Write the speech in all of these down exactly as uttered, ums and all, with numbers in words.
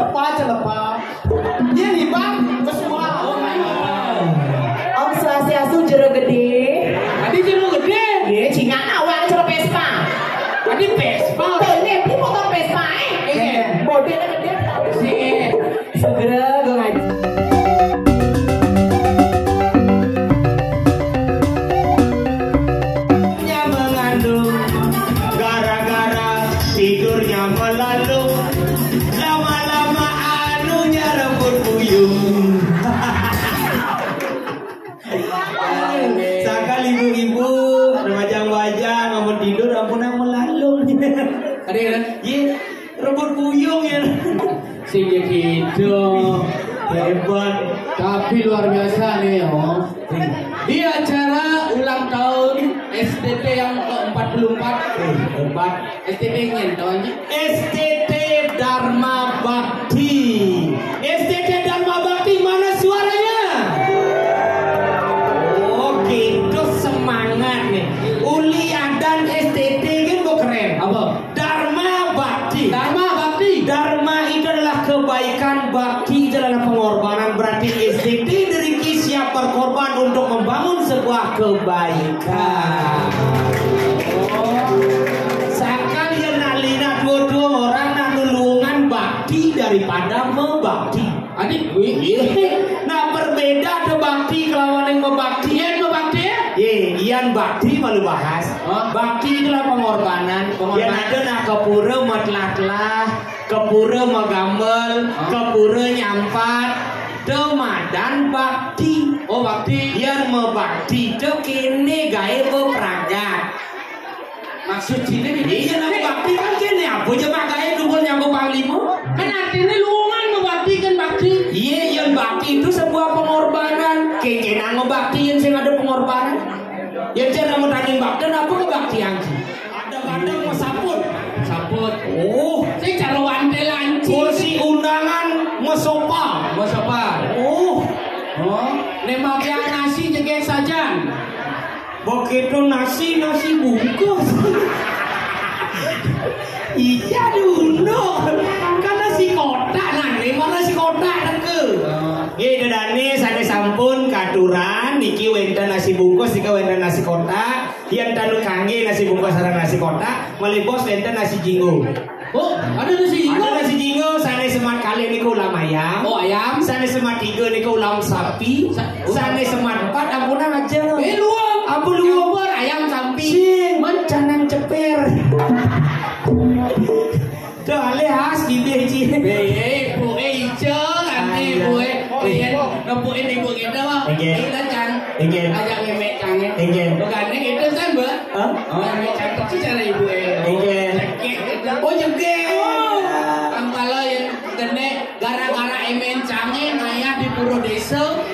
Apa celepa? Dia libat kesuara. Oh, my God. Om Swastiastu, jero gedé. Tadi jero gedé. Nggih, cingan awak jero Vespa. Tadi Vespa. Boleh beli motor Vespa, eh? Iya. Modelnya gedé, tapi sih. Segera gue ngaji. Mengandung gara-gara tidurnya melalung, lama-lama anunya rebut buyung. Sakali ibu-ibu, ada bajang-bajang, amun tidur, ampun, amun lalung. Ada ya? Iya, rebut buyung ya. Sing gitu. Hebat. Tapi luar biasa nih, oh. Di acara ulang tahun S T T yang keempat puluh empat. Eh, empat. S T T-nya, tahunya? S T T Dharma Bakti. S T T Dharma Bakti, mana suaranya? Oh, gitu semangat nih. Uli adan S T T kan kok keren. Apa? Dharma Bakti. Dharma Bakti. Dharma itu adalah kebaikan, bakti itu adalah pengorbanan. Berarti S T T dari siap berkorban untuk membangun sebuah kebaikan. Sakalian nak linak dua-dua orang nak nulungan bakti daripada membakti. Adik, wih. Iya. Nah, berbeda ada bakti kelawan yang membakti. Yang membakti ya? Ye, ian bakti malu bahas. Hah? Bakti itulah pengorbanan. Pengorbanan. Yang ada nak ke pura matlah-tlah, ke pura magambel, hah? Ke pura nyampat. Demadan bakti. Oh, bakti. Yang membakti itu kene gawe bepragat. Maksud sini nih. Iya, nak bakti kan kene apa aja makanya dukun nyampe panglima. Kan artinya luungan membaktikan bakti. Iya, yang bakti itu sebuah pengorbanan. Kene nang membakti yang sing ada pengorbanan. Ya, jangan mau tanya bakti, apa kebaktian sih? Ada kadang mau saput. Saput. Oh, saya cara wantel anjing. Kursi undangan mau sopa. Mau sopa. Oh. Oh, ne makan nasi jegek sajan. Begitu nasi, nasi bungkus. Iya dulu. Kan nasi kotak, nah, lima nasi kotak tengke. Nggih, dedane sane sampun katuran, niki wenten nasi bungkus, niki wenten nasi kotak. Yen tanu kangge nasi bungkus sareng nasi kotak, malih bos wenten nasi jinggo. Oh, ada nasi jinggo? Ada nasi jinggo, sane semat kalih niku ulam ayam. Oh, ayam. Sane semat tiga niku ulam sapi. Sa-, oh. Sane semat empat ampun aja. Eh, luwung. Apa luwung? Campur ayam sampi. Sing, men canang ceper. Tuh, alih khas di B J. Be, eh, ibu, eh, ijo, kan, ayo. Ibu, eh. Oh, iya. Nempukin ibu kita, Bang. Oke. Kita can. Oke. Ajak memek cange. Oke. Bukan, ini itu kan, Mbak? Hah? Oh, memek cantik sih cara ibu, eh. Oke. Cekik, gitu. Oh, jegek. Oh. Kan kalau yang gede, gara-gara emen cange, ngayah di pura desa,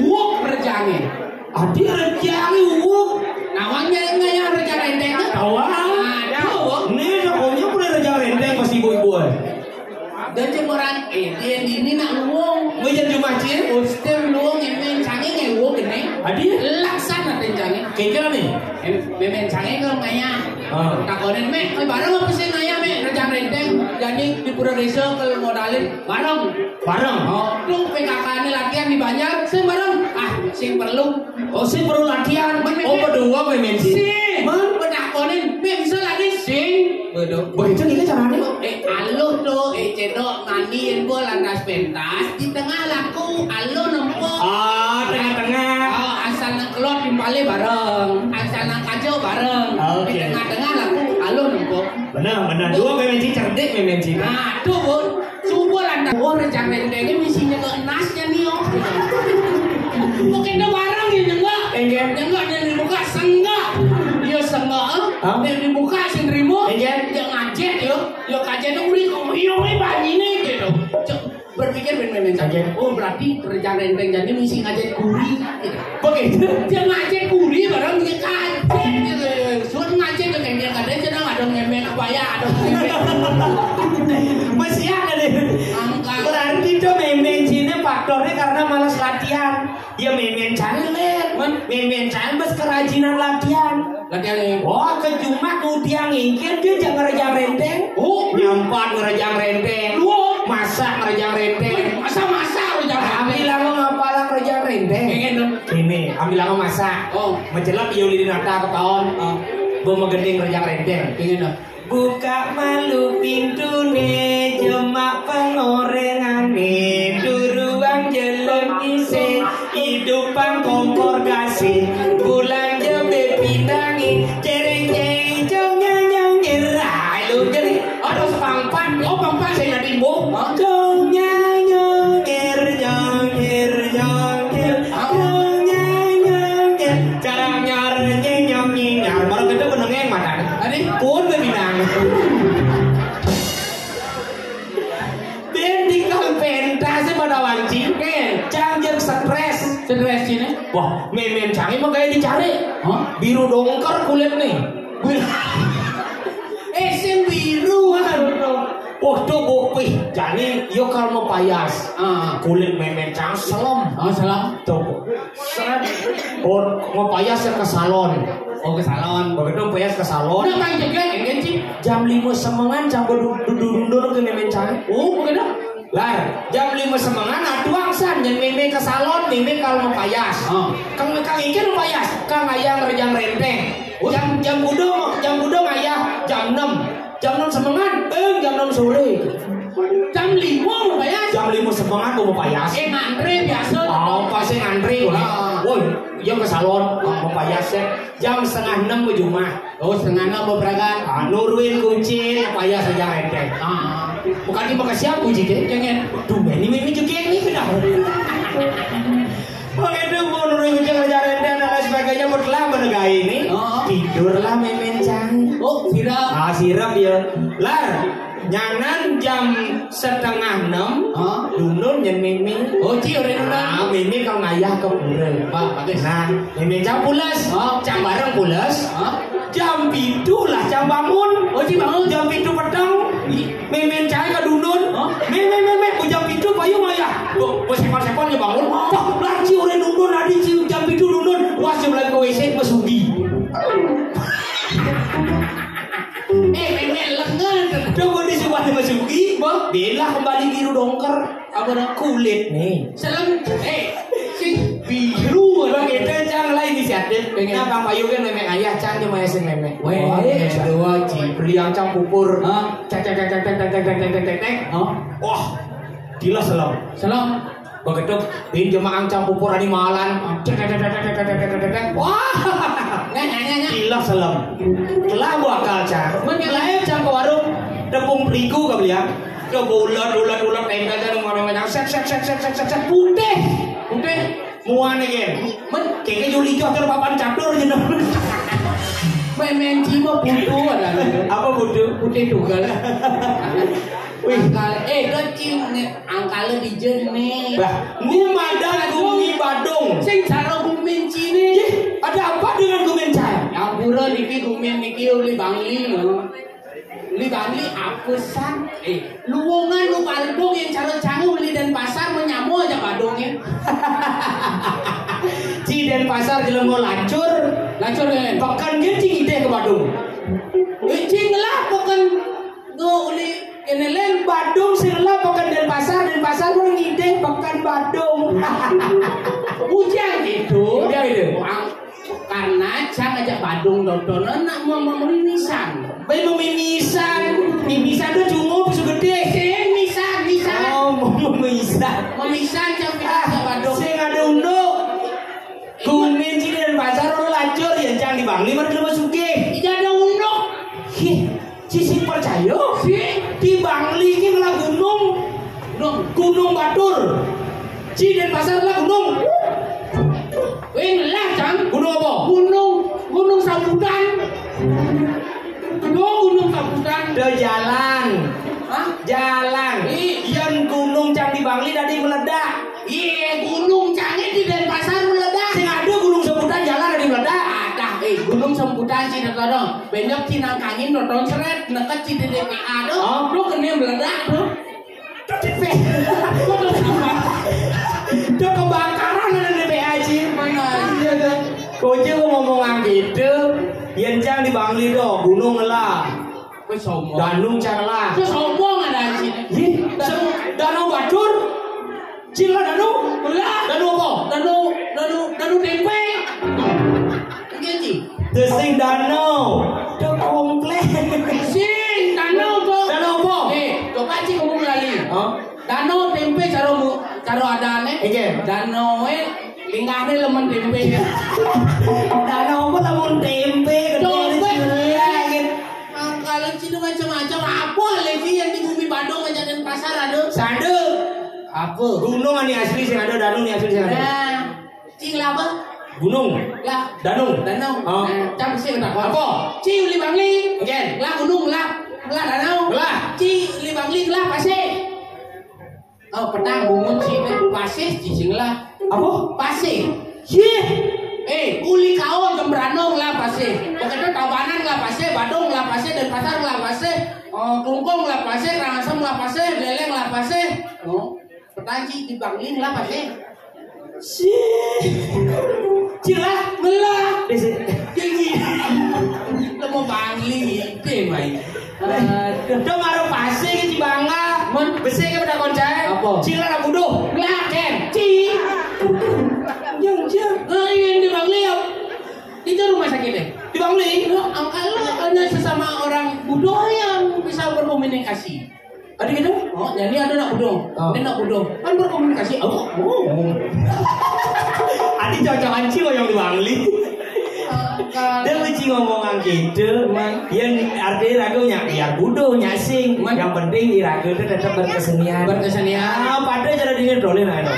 wuk rejange. Adi rejange, wuk. Nawangnya ngayah rejang rendeng. Tawa. Aduh. Nih, pokoknya pernah rejang rendeng pas ibu-ibu, eh. Dan jemuran, eh, dia ini nak luwung. Mau jadi macam? Ustir luwung, emen cange ngewo gene. Adi? Laksan ada cange. Kira nih. Em, memen cange kalau ngayah. Ah. Takonin, "Mek, kowe bareng apa sih ngayah, Mek? Rejang rendeng, jani di pura desa kalau modalin bareng." Bareng? Oh, tuh P K K ini latihan di Banjar, sing bareng. Ah, sing perlu. Oh, sing perlu latihan. Men, men, oh, men. Berdua, men, men, sih. Sing. Men? Takonin, "Mek, bisa lagi?" Sing. Waduh. Begitu nih caranya. Eh, aluh tuh, eh, cedok, mandi, info, lantas pentas, di tengah laku, aluh nempok. Ah, tengah-tengah. Oh, asal nang kelot timpale bareng, asal nang kajo bareng. Oke. Di tengah-tengah laku, aluh nempok. Benar, benar. Dua memen sih cerdik, memen sih. Nah, tuh, Bun. Coba lantas. Oh, rejang rendengnya misinya ke enasnya nih, oh. Mungkin dia bareng ya, nyenggak. Enggak. Nyenggak, dia dibuka, senggak. Dia senggak, eh? Hah? Dia dibuka, sing terima. Enggak. Dia ngajet, ya. Ya, kajet tuh, udah, oh, iya, weh, banyine, gitu. Cek, berpikir ben memen saja. Oh, berarti rejang rendeng jadi misi ngajet kuri. Begitu. Dia ngajet kuri, barang dia kajet, gitu. Suruh ngajet ke kemir, kadang cenang ada ngemeng kebaya, ada ngemeng. Masih ada deh. Angka. Berarti itu memen sini faktornya karena malas latihan. Ya, memen cange, men. Memen cange bes kerajinan latihan. Latihan ya? Wah, ke Jumat ngudiang ingkir, dia jangan ngerejang rendeng. Oh. Nyampat ngerejang rendeng. Lu. Mas Masak ngrejang renteng. Wih, masa masak ngrejang renteng? Ambil aku ngapalang ngrejang renteng. Pengen dong. Ini, ambil aku masak. Oh. Macelep ya ulih dinata ketaon. Oh. Gua magending ngrejang renteng. Pengen dong. Buka malu pintune, jemak pengorengane, duruang jelem ise, idupang kompor kasih, bulan jebe pinangi, cereng cereng jong nyang nyong nyerah. Lu jadi, aduh, pangpan, oh, pangpan, saya nadi mo. Jong nyang nyong nyer, jong nyer, jong nyer, jong nyang nyong nyer, carang nyar, nyeng nyong nyeng nyar. Baru kita menengeng mata. Tadi pun bebinang. Bén di kal pentas pada wancing. Oke. Cang jeng stres. Stres ini. Wah, memen cang mah gaya dicari. Hah? Biru dongker kulit nih. Biru. Eh, sing biru, kan? Wah, tuh, Bu. Wih, jani, yo kalau mau payas. Ah. Kulit memen cang selem. Oh, selem. Tuh, Bu. Seret. Oh, mau payas ya ke salon. Oh, ke salon. Begitu payas ke salon. Udah, Bang, jeglek, enggak, Cing? Jam lima semengan, jam du-, du-, du-, dundur ke memen cang. Oh, begitu? Lar, jam lima semengan, atuang san, nyen meme ke salon, meme kalau mau payas. Oh. Kang, kang Ica mau payas, kang ayah ngerjang renteng. Oh. Jam, jam kuda, jam kuda ngayah, jam enam. Jam enam semengan, eh, jam enam sore. Jam lima mau payas? Jam lima semengan gua mau payas. Eh, ngantre biasa. Oh, pasti ngantre, woi. Ah. Woi, yang ke salon, mau payas ya. Jam setengah enam ke rumah. Oh, setengah enam mau berangkat. Ah, nuruin kunci, payas aja renteng. Ah. Bukan di Bekasi aku, Cik, ya? Jangan. Tuh, ini meme juga nih, kenapa? Begitu Bu Nurul Hujan ngejar ente dan lain sebagainya, betelah menegak ini. Oh. Tidurlah memen cang. Oh, sirap. Ah, sirap ya. Lar, nyanan jam setengah enam, oh, dunun nyen meme. Oh, Ci, udah nunun. Ah, meme kalau ngayah ke pura. Bah, bagus. Nah, meme cang pules. Oh. Cang bareng pules. Oh. Jam pitu lah cang bangun. Oh, Ci bangun. Jam pitu petang. Ih. Memen cai ka dundun. Hah? Me, me, me, me, ku jam pitu payung ayah. Bo, bo sepon-sepon ya bangun. Wah, lagi oleh dundun tadi, ci jam pitu dundun. Wah, si lagi ke W C, pesugi. Eh, memen lengan. Coba di sebuah pesugi, bo, belah kembali biru dongker. Apa dah? Kulit nih. Salam, eh, sing biru. Bang, kita cang lah inisiatif. Pengen. Nah, Bang Bayu kan memek ayah, cang cuma sing memek. Weh, oh, iya, dua, Ci. Beli yang cang pupur. Hah? Cek, cek, cek. Hah? Wah, gila selam. Selam. Begitu, bin jemaah cang pupur ani malan. Cek, cek, cek. Wah. Nanya, nanya, nanya. Gila selam. Telah buah kaca. Men, men. Lain cang ke warung. Tepung terigu kau beli ya. Coba ulat, ulat, ulat, tempel dan mana-mana. Set, set, set. Putih. Putih. Muan aja. Men, kayaknya Juli John papan catur gitu. Memen cimo butuh ada. Apa butuh? Putih juga lah. Wih. Angkal, eh, lo cing, nih, angkal di jenih. Bah, ini madan gumi badung. Sing cara gumin cini. Ih, ada apa dengan gumin cai? Ampura niki gumin niki uli bangli, lo. Uli bangli apa san? Eh, luwungan lu balbung yang cara canggu uli Denpasar menyamo aja badungnya. Ci Denpasar jelema lacur. Lacur, eh. Pekan dia cing ideh ke Badung. Eh, cing lah pekan. Tuh, uli, ini len Badung sing lah pekan Denpasar, Denpasar pun ngideh pekan Badung. Bujang gitu. Bujang gitu. Wah, karena cang ajak Badung dodonan nak mau memimisan. Baik memimisan. Mimisan tuh cungup segede. Sing misan, misan. Oh, mau memisan. Memisan cang pindah ke Badung. Sing ada unduk. Kumin cini Denpasar orang lacur ya, cang di Bangli mana lu masuk ke? Tidak ada unduk. Hih. Ci sing percaya? Sing. Di Bangli ini malah gunung. Gunung. Gunung Batur. Ci Denpasar lah gunung. Weh, ngelah, Cang. Gunung apa? Gunung, Gunung Sambutan. Gunung, Gunung Sambutan. Ada jalan. Hah? Jalan. Yang gunung cang di Bangli tadi meledak. Iya, gunung cangnya di Denpasar meledak. Sing ada gunung Sambutan jalan tadi meledak. Ada, eh, Gunung Sambutan sih, ada. Banyak cinangkangin nonton seret, neket ci di D P A tuh. Oh. Lu kena meledak tuh. Tuh di P-, tuh kebakaran ada di P A ci. Mana? Iya tuh. Kocil ngomong gitu. Yang cang di Bangli tuh, gunung lah. Wis sombong. Danung cang lah. Wis sombong ada. Ih, Danau, Danau Batur. Cing lah Danau. Lah. Danau apa? Danau, Danau, Danau Tempe. Nggih, Ci. Sing Danau. Tuh komplek. Sing Danau tuh. Danau apa? Eh, coba Ci ngomong lali. Hah? Danau Tempe cara mu, cara adane. Nggih. Danau e linggahne lemen tempe. Danau apa lemen tempe? Gede. Tempe. Angkal Ci itu macam-macam. Apa lagi yang di bumi Badung aja dan pasar ada? Sade. Apa? Gunung ani asli sing ada, danau ni asli sing ada. Nah, Cing lah apa? Gunung. Lah. Danau. Danau. Oh. Nah, cang sing tak apa. Apa? Ci uli Bangli. Nggih. Lah gunung lah. Lah danau. Lah. Ci uli Bangli lah pasir. Oh, petang bungun Ci pasir Ci sing lah. Apa? Pasir. Yeh. Eh, uli Kaul Jemberanong lah pasir. Pokoknya Tabanan lah pasir, Badung lah pasir, Denpasar lah pasir, oh, Klungkung lah pasir, Rangasem lah pasir, Leleng lah pasir. Oh, petang Ci di Bangli lah pasir. Sih. Cila, melah. Desi. Tinggi. Lemo Bangli, ide mai. Aduh. Dong aro pasir ke Cibangga. Mon. Besi ke pada koncae. Apa? Cila nak buduh. Lah, Ken. Ci. Yang, yang. Nah, ini di Bangli ya. Itu rumah sakitnya. Di Bangli? Lo angkat lo hanya sesama orang Buddha yang bisa berkomunikasi. Ada gitu? Oh, jadi ada nak Buddha. Oh. Dia nak Buddha. Kan berkomunikasi. Oh, oh. Adi cocok anci yang di Bangli. Dia mesti ngomong gitu. Yang artinya lagunya biar buduh nyasing. Yang penting di ragu itu tetap berkesenian. Berkesenian. Ah, pada cara dini dolin aja.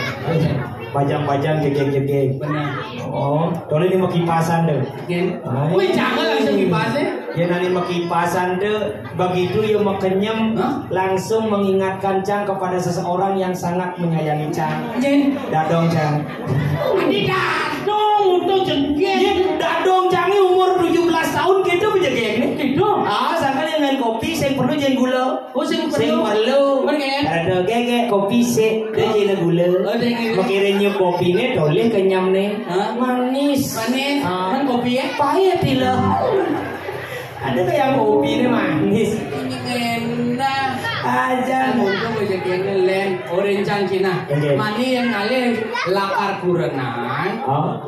Bajang-bajang jegeg-jegeg. Benar. Oh, dolin ini mau kipasan deh. Gen. Wih, jangan langsung kipasnya. Ya nani mau kipasan deh. Begitu ya mau kenyem, langsung mengingatkan Cang kepada seseorang yang sangat menyayangi Cang. Yen dadong Cang. Ini dadong untuk jengkel. Yen dadong Cang ini umur tujuh belas tahun gitu bejegek nih. Gitu. Ah, sangka dengan kopi sing perlu jeng gula. Oh, sing perlu. Sing perlu. Ada gegek kopi sik, dia jeng gula. Oh, dia jeng gula. Makiranya kopi nih toleh kenyam nih. Hah? Manis. Manis. Ah. Kan kopi ya? Pahit, Tila. Ada tuh yang kopi ini manis. Ini enak. Aja. Untuk rezeki ini len, orencang Cina. Oke. Mani yang ngalih lakar kurenan. Oh.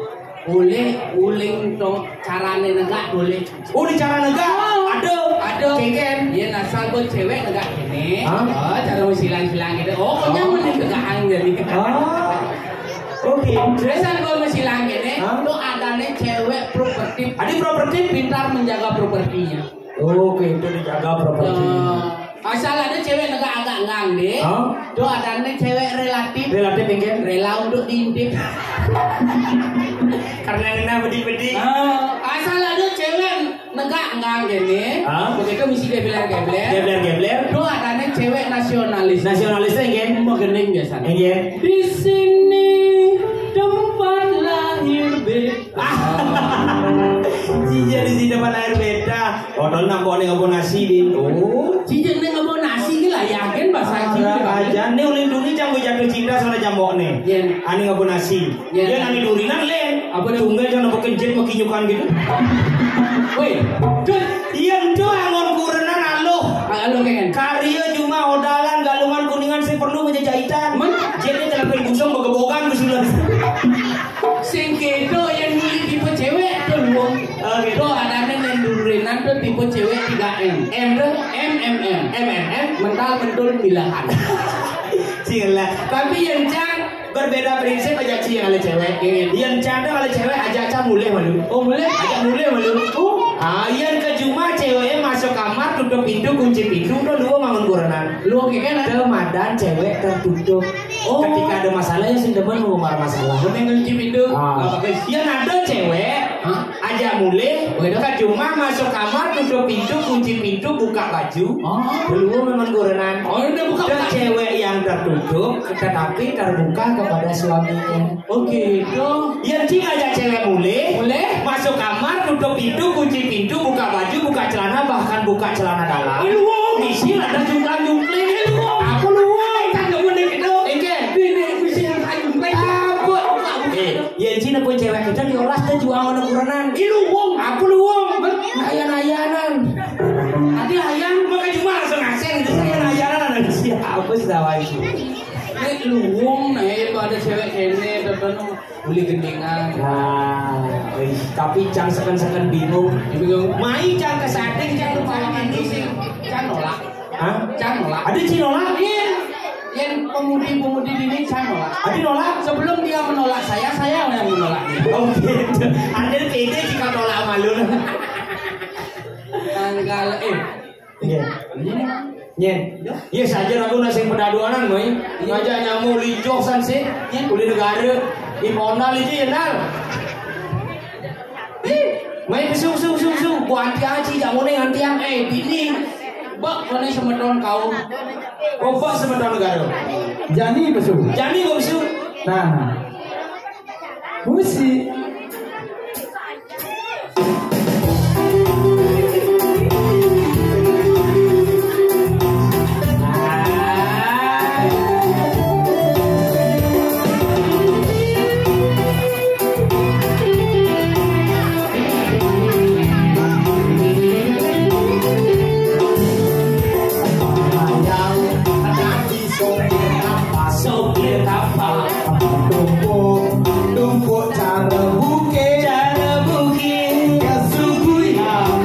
Boleh uling to carane negak boleh. Oh, di cara negak? Oh. Ada. Ada. Kengken. Iya, nasal buat cewek negak ini. Hah? Oh, cara silang-silang gitu. Oh, kok nyaman nih tegakan jadi. Oh. Oke. Biasa kalau masih langit nih, tuh adanya cewek properti. Ada properti? Pintar menjaga propertinya. Oke, itu dijaga properti. Asal ada cewek negak agak ngang deh. Hah? Tuh adanya cewek relatif. Relatif, enggak? Rela untuk diintip. Karena kena bedi-bedi. Ah, asal ada cewek negak ngang gini. Hah? Begitu mesti dia bilang gebler. Gebler, gebler. Tuh adanya cewek nasionalis. Nasionalis, enggak? Mau gening biasa. Enggak? Di sini tempat lahir beta. Iya, di sini tempat lahir beta. Odol nambok ning abonasi, Din. Oh. Cicing ning abonasi ki lah yakin bahasa Cina. Aja nih ulin duri jam jatuh cinta sama jambok nih. Iya. Ani abonasi. Iya. Dia nani durinan le. Apa dia? Tunggal jangan pakai jet pakai nyukan gitu. Woi, Dut. Iya, itu angon kurenan aloh. Aloh, kan? Karya cuma odalan galungan kuningan sih perlu menjajahitan. Men? Jetnya celapin busung begebogan di sudah. Sing kedo yang milih tipe cewek tuh luwung. Oh, gitu. Tuh adanya yang durinan tuh tipe cewek tiga M. M tuh? M M M. M M M. Mental mentul pilahan. Cing lah. Tapi yang Cang berbeda prinsip aja Cing oleh cewek. Yang Cang tuh oleh cewek aja Cang mulai malu. Oh, mulai? Aja mulai malu. Oh. Ah, yang ke cuma ceweknya masuk kamar, tutup pintu, kunci pintu, udah lu bangun kurenan. Lu kayak kan? Kemadan cewek tertutup. Oh. Ketika ada masalah ya sing demen ngomong masalah. Bener ngunci pintu. Ah. Apa guys? Yang ada cewek, hah? Aja mulai, begitu? Ke cuma masuk kamar, tutup pintu, kunci pintu, buka baju. Oh. Belum memang kurenan. Oh, udah buka. Dan cewek yang tertutup tetapi terbuka kepada suaminya. Oh, gitu. Ya, Cing ajak cewek mulai. Mulai? Masuk kamar, tutup pintu, kunci pintu, buka baju, buka celana, bahkan buka celana dalam. Iluwung. Misil ada jungkang jungkling. Iluwung. Aku luwung. Kan kamu nih gitu. Oke. Ini misil ada jungkling. Apa? Eh, ya Cina pun cewek kita diolah teh jual orang kurenan. Iluwung. Aku luwung. Ayan-ayanan. Tadi ayam. Maka cuma langsung asing. Itu saya ayanan ada di sini. Wis dah wae. Nek luwung nek ada cewek kene teteno uli gendingan. Nah, wis, tapi cang seken-seken bingung. Bingung. Mai cang kesating cang lupa ini sih. Cang nolak. Hah? Cang nolak. Ada cing nolak? Iya. Yang pemudi-pemudi ini cang nolak. Ada nolak? Sebelum dia menolak saya, saya yang menolak dia. Oh gitu. Ada pede jika tolak malu. Tanggal eh Nggih. Iya. Nggih. Iya saja aku nasi pedaduanan, Mai. Ngajak nyamuk lijoh san sih. Uli negara. Imonal itu ya, Nal. Ih, Mai, su, su, su, su. Bu anti aja, jak ngene antian. Eh, bini. Bak, mana semeton kau? Bobak semeton negara. Jani besu. Jani kau besu. Nah. Musik. Sopir kapal. Sopir kapal. Tumpuk, tumpuk cara bukit. Cara bukit. Kesugui.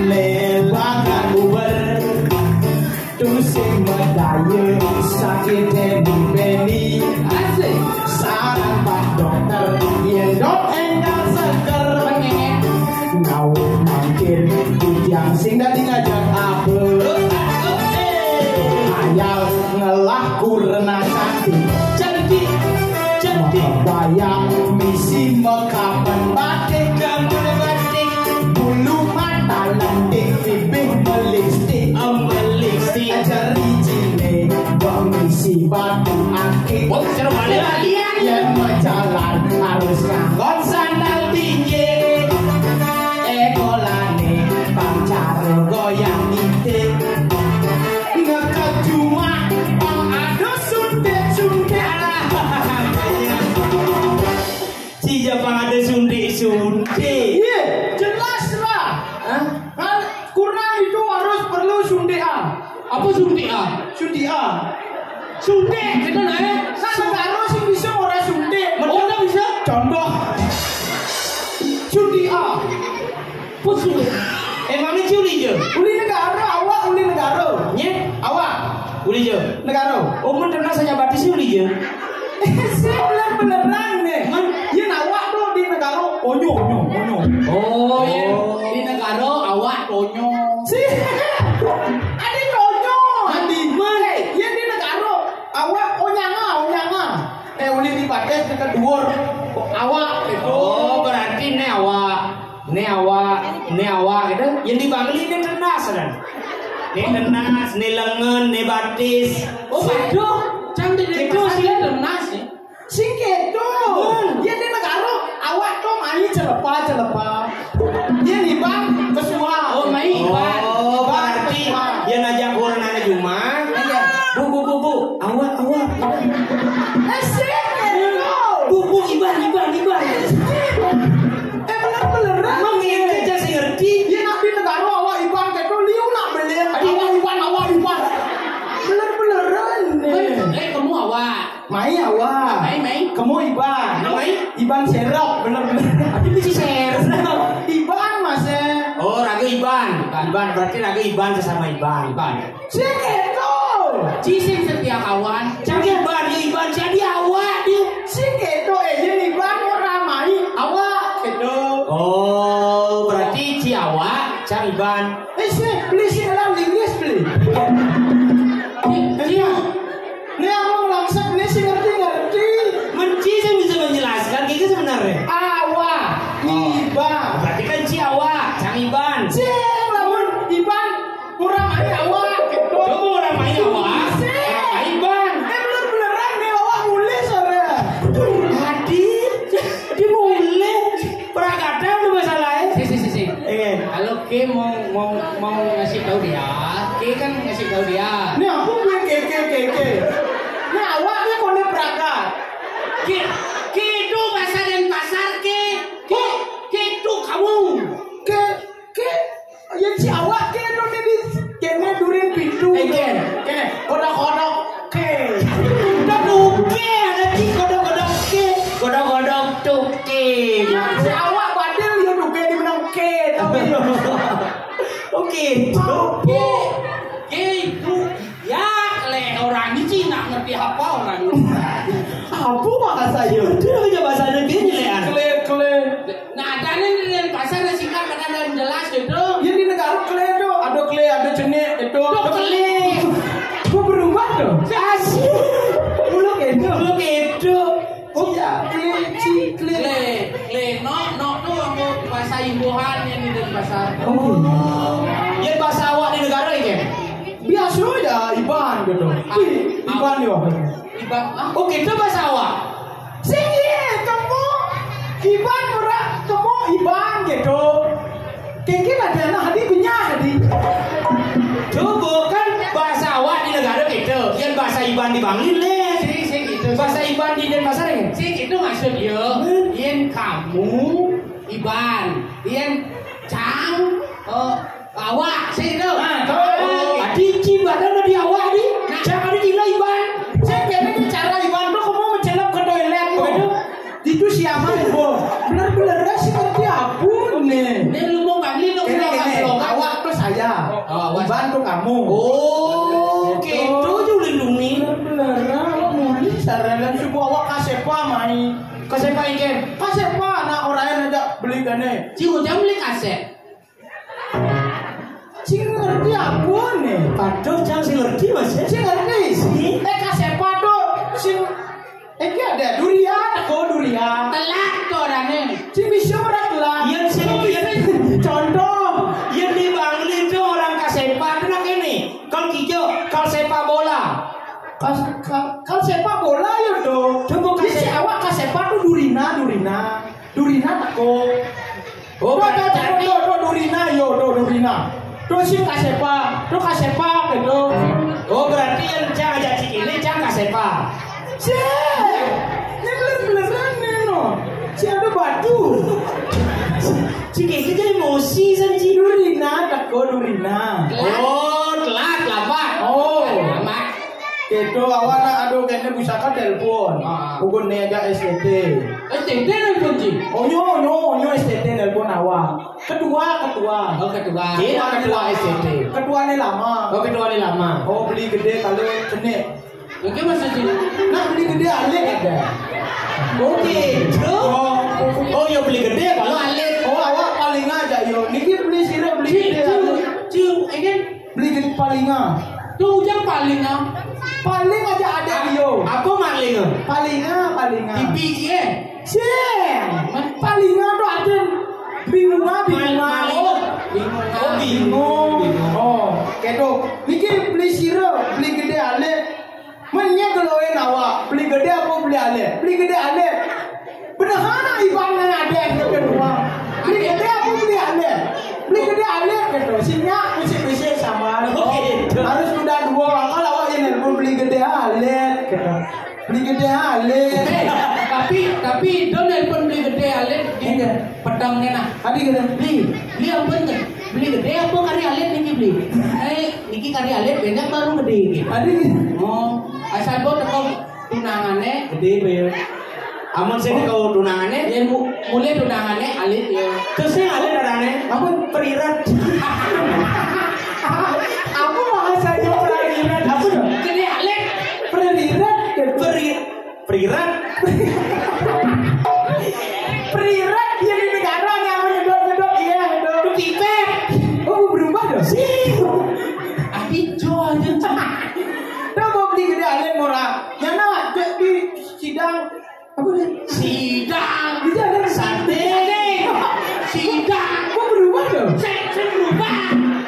Lebakan Uber. Tusing medaya sakit demi beni. Asik. Saran pak dokter, yen dok enggal seger. Pengen. Ngawur mangkin, bujang sing dadi ngajak apa. Ayal ngelah kurna cantik. Cantik, cantik. Bayang misi mekapen batik. Gambar batik. Bulu mata lentik, bibih melistik. Melistik. Jari cine, bang misi batu akik. Oh, seru balik latihan. Yen majalan harus nganggon sandal tinggi. Ekolane pancar goyang itik. Ngeket cuma pang ada suntik-suntik. Alah. Si Jepang ada suntik-suntik. Iya, jelas lah. Hah? Kan kurang itu harus perlu suntikan. Apa suntikan? Suntikan. Suntik, gitu nah, eh. Kan negara sing bisa ora suntik. Ora bisa. Contoh. Suntikan. Pusu. Emangnya ciuli je? Uli negara, awak uli negara. Nye? Awak. Uli je. Negara. Umur kena saya batis uli je. Sing bener-beneran nih. Hah? Yen awak tuh di negara onyo, onyo, onyo. Oh, iya. Oh. Di negara awak tonyo. Si. Adi tonyo. Adi. Yen di negara awak onyanga, onyanga. Eh, uli di batis ke dhuwur. Awak gitu. Oh, berarti ne awak. Ne awak, ne awak gitu. Yang di Bangli ne tenas kan. Ne tenas, ne lengen, ne batis. Oh, waduh, cantik itu sih tenas nih. Sing keto. Hmm. Yen di negara awak to mai celepa-celepa. Yen Iban kesuwa. Oh, mai Iban. Oh, berarti yen ajak orang nanya Juma. Iya. Bu, bu, bu, bu. Awak, awak. Eh, sing keto. Bu, bu, Iban, Iban, Iban. Eh, bener-beneran. Emang ini aja sih ngerti. Yen nak di negara awak Iban keto, liu nak beli. Awak Iban, awak Iban. Bener-beneran. Eh, kamu awak. Mai awak. Mai, mai. Kamu Iban. Mai. Iban serap, bener-bener. Tapi mesti serap. Iban, Mas, eh. Oh, raga Iban. Iban, berarti raga Iban sesama Iban. Iban. Sing keto. Ci sing setia kawan. Cang Iban, ya Iban, jadi awak dia. Sing keto, eh, yen Iban ora mai, awak keto. Oh, berarti ci awak, cang Iban. Eh, sih, beli sih dalam Inggris beli. Iya. Ini aku langsat, ini sih ngerti-ngerti. Menci saya bisa menjelaskan, kayak gitu sebenarnya. Awak, oh. Iban. Berarti kan ci awak, cang Iban. Cing, lamun Iban, kurang aja awak, gitu. Coba orang main awak, sih. Orang main Iban. Eh, bener-beneran nih, awak mulai sore. Hadi, dia mulai. Prakata udah masalahnya. Si, si, si, si. Iya. Kalau ke mau, mau Gitu. Oke. Gitu. Ya, kalau orang ini nggak ngerti apa orang ini. Apa bahasa itu? Itu aja bahasa negerinya ya. Kle, kle. Nah, ada nih di pasar, ada singkat, ada yang jelas gitu. Ya, di negara kle itu, ada kle, ada cenik itu. Tuh, kle. Gua berubah tuh. Asik. Mulu gitu. Mulu gitu. Oh ya, kle, ci, kle. Kle, kle, nok, nok tuh aku bahasa imbuhan yang di Denpasar. Oh. Ya, bahasa awak di negara ini. Biasa ya, Iban gitu. Wih, Iban ya. Iban, ah? Oh, gitu bahasa awak. Sing, iya, kamu Iban, ora, kamu Iban gitu. Kengke ada anak hadi punya hadi. Coba kan bahasa awak di negara gitu. Yang bahasa Iban di Bangli le. Sing, sing gitu. Bahasa Iban di Denpasar ya? Sing gitu maksud dia. Hmm. Yang kamu Iban, yang cang, eh, awak, sing gitu. Nah, tuh. Oh. Adi ci badan di awak di. Nah. Cang ada gila Iban. Saya kira itu cara Iban tuh kamu mencelep ke toilet gitu. Itu siapa itu? Bener-bener sih ngerti apa nih? Ini lu mau Bangli lu. Ini, ini, awak tuh saya. Oh, awak. Iban tuh kamu. Oh, gitu. Gitu, aja ulin dumi. Bener-bener, awak muli saranan subuh awak kasepa mai. Kasepa ikan. Kasepa anak orang yang ada beli gane. Ci Ujang beli kaset. Sing ngerti apa nih? Paduh, cang sing ngerti, Mas, ya? Sing ngerti? Sing. Eh, kasepa tuh. Sing, eh, ada durian, aku durian. Telat tuh orangnya. Sing bisa orang telat. Iya, sing, iya. Contoh. Iya, di Bangli tuh orang kasepa tuh nak ini. Kalau hijau, kalau sepak bola. Kas-, ka-, kalau sepak bola ya tuh. Coba kasih awak kasepa tuh durina, durina. Durina teko. Oh, tuh, tuh, tuh, berarti tuh, tuh, Durina, yo, tuh, Durina. Tuh, si Kasepa, tuh, Kasepa, gitu. Oh, berarti yang cang ajak cik ini, cang Kasepa. Cek, ini bener-beneran nih, no. Si ada batu. Cik ini jadi emosi, san, Ci. Durina, teko Durina. Oh, telat, lambat. Oh. Lambat. Gitu, awak nak adu kene pusaka telepon. Ah. Pukul ni aja S T T. S T T nelpon, Ci? Onyo, onyo, onyo S T T nelpon awak. Ketua, ketua. Oh, ketua. Iya, ketua S T T. Ketua ni lama. Oh, ketua ni lama. Oh, beli gede kalau cenik. Oke, maksudnya. Nak beli gede alik ada. Oke, itu. Oh. Oh, ya beli gede kalau alik. Oh, awak paling aja yo. Niki beli sirih, beli gede. Ci, Ci, ini beli gede palinga. Tuh, Ujang palinga. Paling aja ada yo. Apa malinga? Palinga, palinga. Di P J. Cek. Palinga tuh ada bingunga, bingunga. Mal-, malinga. Oh, bingunga. Oh, bingung. Bingung. Oh, gitu. Niki beli sirih, beli gede alik. Menye geloin awak, beli gede apa beli alik? Beli gede alik. Bener hana Iban nang ada yang kedua. Beli gede apa beli alik? Beli gede alik gitu. Sinya bisik-bisik sama. Oh, gitu. Harus udah dua akal awak yang nelpon beli gede alik gitu. Beli gede alik. Eh, tapi, tapi itu nelpon beli gede alik di petangnya nah. Adi gitu. Beli, beli ampun, beli gede apa kari alit niki beli? Eh, niki kari alit banyak baru gede gitu. Adi gitu. Oh, asal buat teko tunangannya gede be. Amun sing kau tunangannya, ya mu-, mulai tunangannya alit ya. Terus sing alit adanya, amun perirat. Apa bahasanya perirat? Apa tuh? Gede alit. Perirat. Peri-, perirat. Perirat dia di negara yang menyedot-nyedot dia, gitu. Itu pipet. Oh, berubah dong. Sih. Adi Jo aja. Dah mau beli gede alit murah. Yang nama di sidang. Apa dia? Sidang. Sidang. Sate. Sidang. Kok berubah dong? Saya berubah.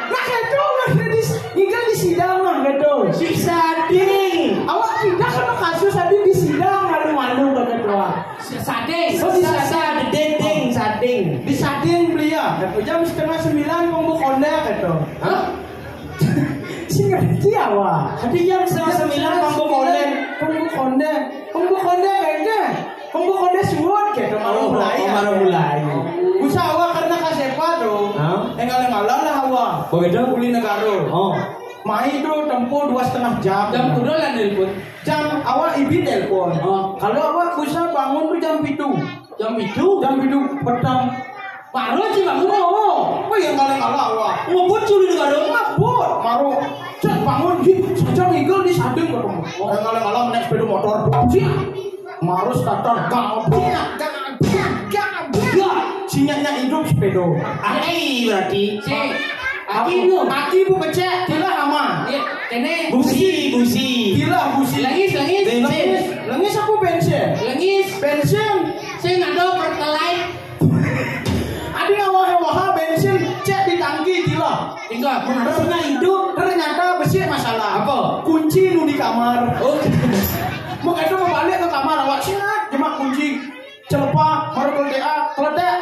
Nah, itu masih di, tinggal di sidang mah gitu. Si sading. Awak tidak kena kasus tadi di sidang malu-malu kata doang. Sading. Oh, di sading. Sading. Di sading beli ya. Jam setengah sembilan mau kondak gitu. Hah? Sing ngerti awak. Tapi jam setengah sembilan panggung konde. Panggung konde. Panggung konde kayaknya. Panggung konde suwun gitu. Oh, malam mulai. Usah awak karena kasepa tuh. Hah? Enggak ngalah lah awak. Begitu? Uli negara. Oh. Mai tuh tempuh dua setengah jam. Jam kudu lah nelpon. Jam awak ibi nelpon. Oh. Kalau awak usah bangun tuh jam pitu. Jam pitu? Jam pitu petang. Baru sih bangun. Oh, oh, yang kalian kalah, wah. Ngebut curi di warung. Ngebut, baru. Cek bangun, di saja ngigel di sading ketemu. Yang kalian kalah naik sepeda motor. Siap. Baru starter, gabrak, gabrak, gabrak. Ya, sinyalnya hidup sepeda. Ai, berarti. Si, aki nu. Aki bu becek, tilah ama. Iya, kene. Busi, busi. Tilah, busi. Lengis, lengis. Lengis. Lengis apa bensin? Lengis. Bensin. Saya ngadok pertalite. Ada yang wah-wah bensin, cek di tangki, tilah. Tinggal, aku ngadok pernah hidup. Ternyata besi masalah. Apa? Kunci nu di kamar. Oh. Mau itu mau balik ke kamar, awak siap, jemak kunci. Celepah, baru keledek, ah, keledek.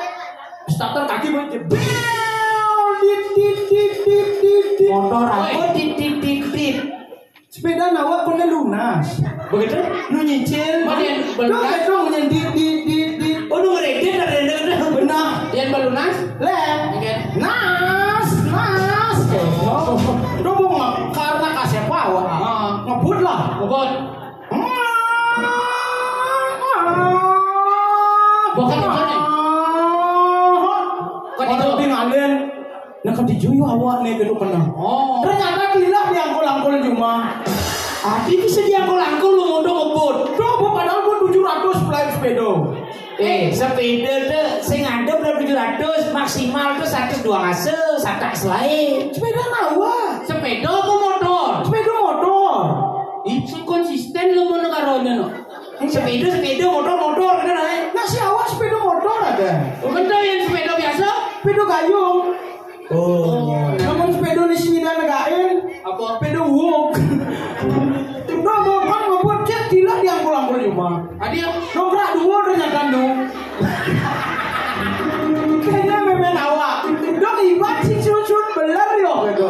Starter kaki, Bang. Jebel. Dit, dit, dit, dit, dit, dit. Motor apa? Dit, dit, dit, dit. Sepeda nawa kena lunas. Begitu? Nu nyicil. Mana yang belunas? Dong, dong, yang dit, dit, dit, dit. Oh, nu ngeredit, ada, ada, ada. Benar. Yang belunas? Leh. Oke. Nas, nas. Oh. Dong, mau nge-, karena kasih apa, awak? Ah. Ngebut lah. Ngebut. Bukan, bukan, ya? Bukan. Orang itu. Tinggalin. Nah, kan dijuyu awak nih, gitu, pernah. Oh. Ternyata tilah diangkul-angkul cuma. Adi bisa diangkul-angkul, lu mau ngebut. Tuh, gua padahal gua tujuh ratus flight sepeda. Eh, sepeda tuh, sing ada berapa tujuh ratus, maksimal tuh seratus dua ngase, satak selain. Sepeda nawa. Sepeda apa motor? Sepeda motor. Itu konsisten lu mau karonya, no? Sepeda, sepeda, motor, motor, gitu, nah. Nah, si awak sepeda motor ada. Bukan tuh yang sepeda biasa? Sepeda gayung. Oh, iya. Namun sepeda di sini dan negain. Apa? Sepeda wuk. Udah, mau kan ngebut, cek, tilah diangkul-angkul cuma. Adi ya? Dongkrak dua ternyata, dong. Kayaknya memen awak. Dong, ibat si cucut beler yo, gitu.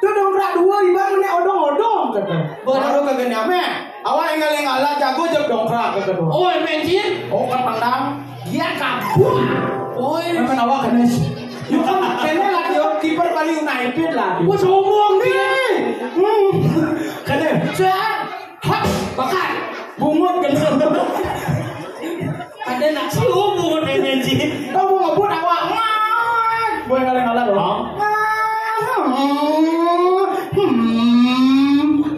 Tuh dongkrak dua, ibat ini odong-odong, gitu. Baru kagak nyampe. Awak yang ngalah jago jeb dongkrak, gitu. Oh, main jin? Oh, kan pandang. Dia kabur. Oh, iya. Memen awak kena sih. Yuk, kan, kena lah, yo, kiper Bali United lah. Gua sombong dia. Nih. Hmm. Kena. Cek. Hap, bakar. Bungut, kena. Ada nak siu bungut, main jin. Kau mau ngebut awak. Wah. Boleh ngalah-ngalah dong. Hah? Hmm. Hmm.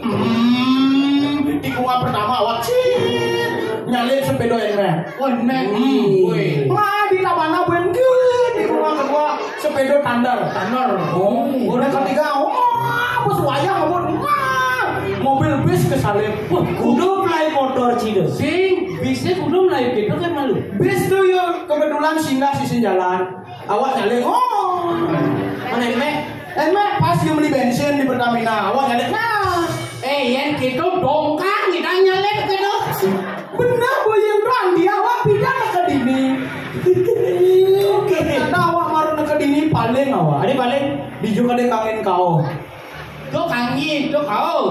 Hmm. Di gua pertama awak. Cit. Nyalip sepeda yang rem. Wah, nek. Hmm. Woi. Wah, di Tabana Buen. Di rumah kedua sepeda Thunder. Thunder. Oh. Udah ketiga, wah, bos wayang, bos. Wah, mobil bis kesalip. Wah, kudu mulai motor cina. Sing, bisnya kudu mulai gitu kan malu. Bis tuh ya kebetulan singgah sisi jalan. Awak nyalip. Oh. Mana ini, Mek? Eh, Mek, pas dia beli bensin di Pertamina, awak nyalip. Nah. Eh, yang gitu dongkang, kita nyalip gitu. Bener, boyang doang, dia awak pindah ke dini. Oke. Karena awak marah ke dini, paling awak. Ada paling? Dijuk ada kangen kau. Dok angin, dok kau.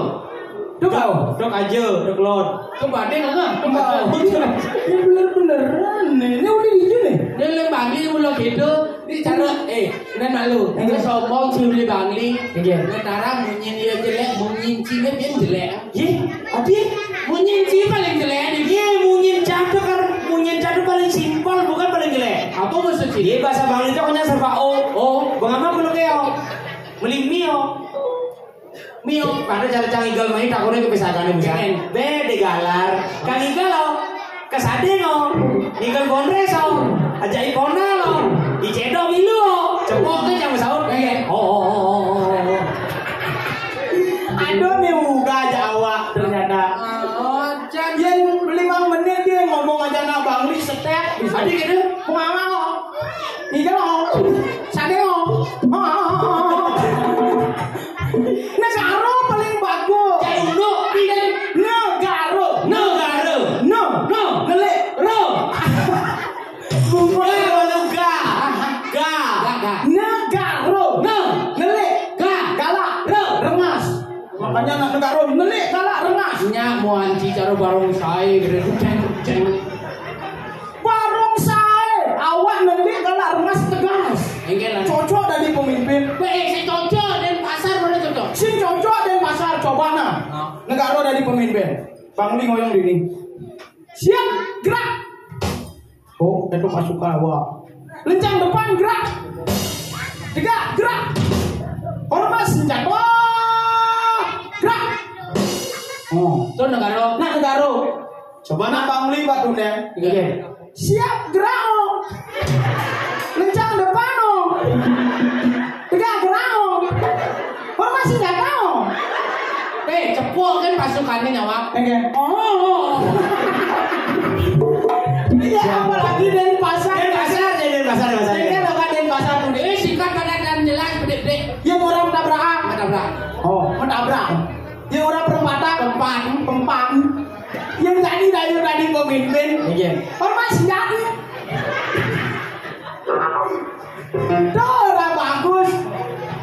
Dok kau. Dok aja, dok lot. Dok badai, dok apa? Dok aja. Ini bener-beneran nih. Ini udah hijau nih. Ini lem bagi ulo gitu. Ini cara, eh, ini malu. Ini sombong si Uli Bangli. Iya. Sekarang munyin dia jelek, munyin cina dia jelek. Ye, apa? Munyin si paling jelek ini. Ye, munyin catu kan, munyin catu paling simpel, bukan paling jelek. Apa maksud sih? Ye, bahasa Bangli itu hanya serba o. Oh. Bengapa perlu kayak o? Meli mio. Mio, pada cara cang igal main, takutnya kepisahkannya, bukan? Jangan. Be, digalar. Kang igal lo. Kesade lo. Igal bondres lo. Aja ipona lo. Icedo milu lo. Cepok ke jam sahur. Iya. Oh, oh, oh, oh, oh, oh. Aduh, nih muka aja awak ternyata. Oh, yang lima menit dia ngomong aja nabang, nih, setek. Bisa. Tadi gitu. Pengamal lo. Igal lo. Sade lo. Oh, oh, oh, oh, oh. Negara paling bagus. Cai Uno, tidak. Negara. Negara. No. No. Nelik. Ro. Bukan. Negara. Ga. Ga. Ga, ga. Negara. Ne. Nelik. Ga. Galak. Ro. Rengas. Makanya anak negara nelik, galak, rengas. Nya muanci cara barong sae, gede, ceng, ceng. Warung sae, awak nembik galak rengas tegas. Enggak lah. Cocok dari pemimpin. Weh, si cocok dan pasar mana cocok? Si cocok dan pasar, coba nah. Ah. Negara dari pemimpin. Bangli ngoyong dini. Siap, gerak. Oh, itu pasukan awak. Lencang depan, gerak. Tegak, gerak. Hormat senjata. Gerak. Oh. Tuh negara. Nak negara. Coba nak Bang Li, Pak Dundeng. Iya. Siap, gerak, oh. Lencang depan, oh. Tegak, gerak, oh. Hormat senjata, oh. Eh, cepuk kan pasukannya nyawab. Oke. Oh, oh, oh. Iya, apalagi Denpasar. Denpasar, ya, Denpasar, Denpasar. Ini kan lo kan Denpasar tuh. Eh, singkat, padat, dan jelas, bedik-bedik. Yang orang tabrakan. Menabrak. Oh, menabrak. Yang orang perempatan. Pempan. Pempan. Yang tadi, dah, yang tadi pemimpin. Iya. Hormat senjata. Tuh, orang bagus.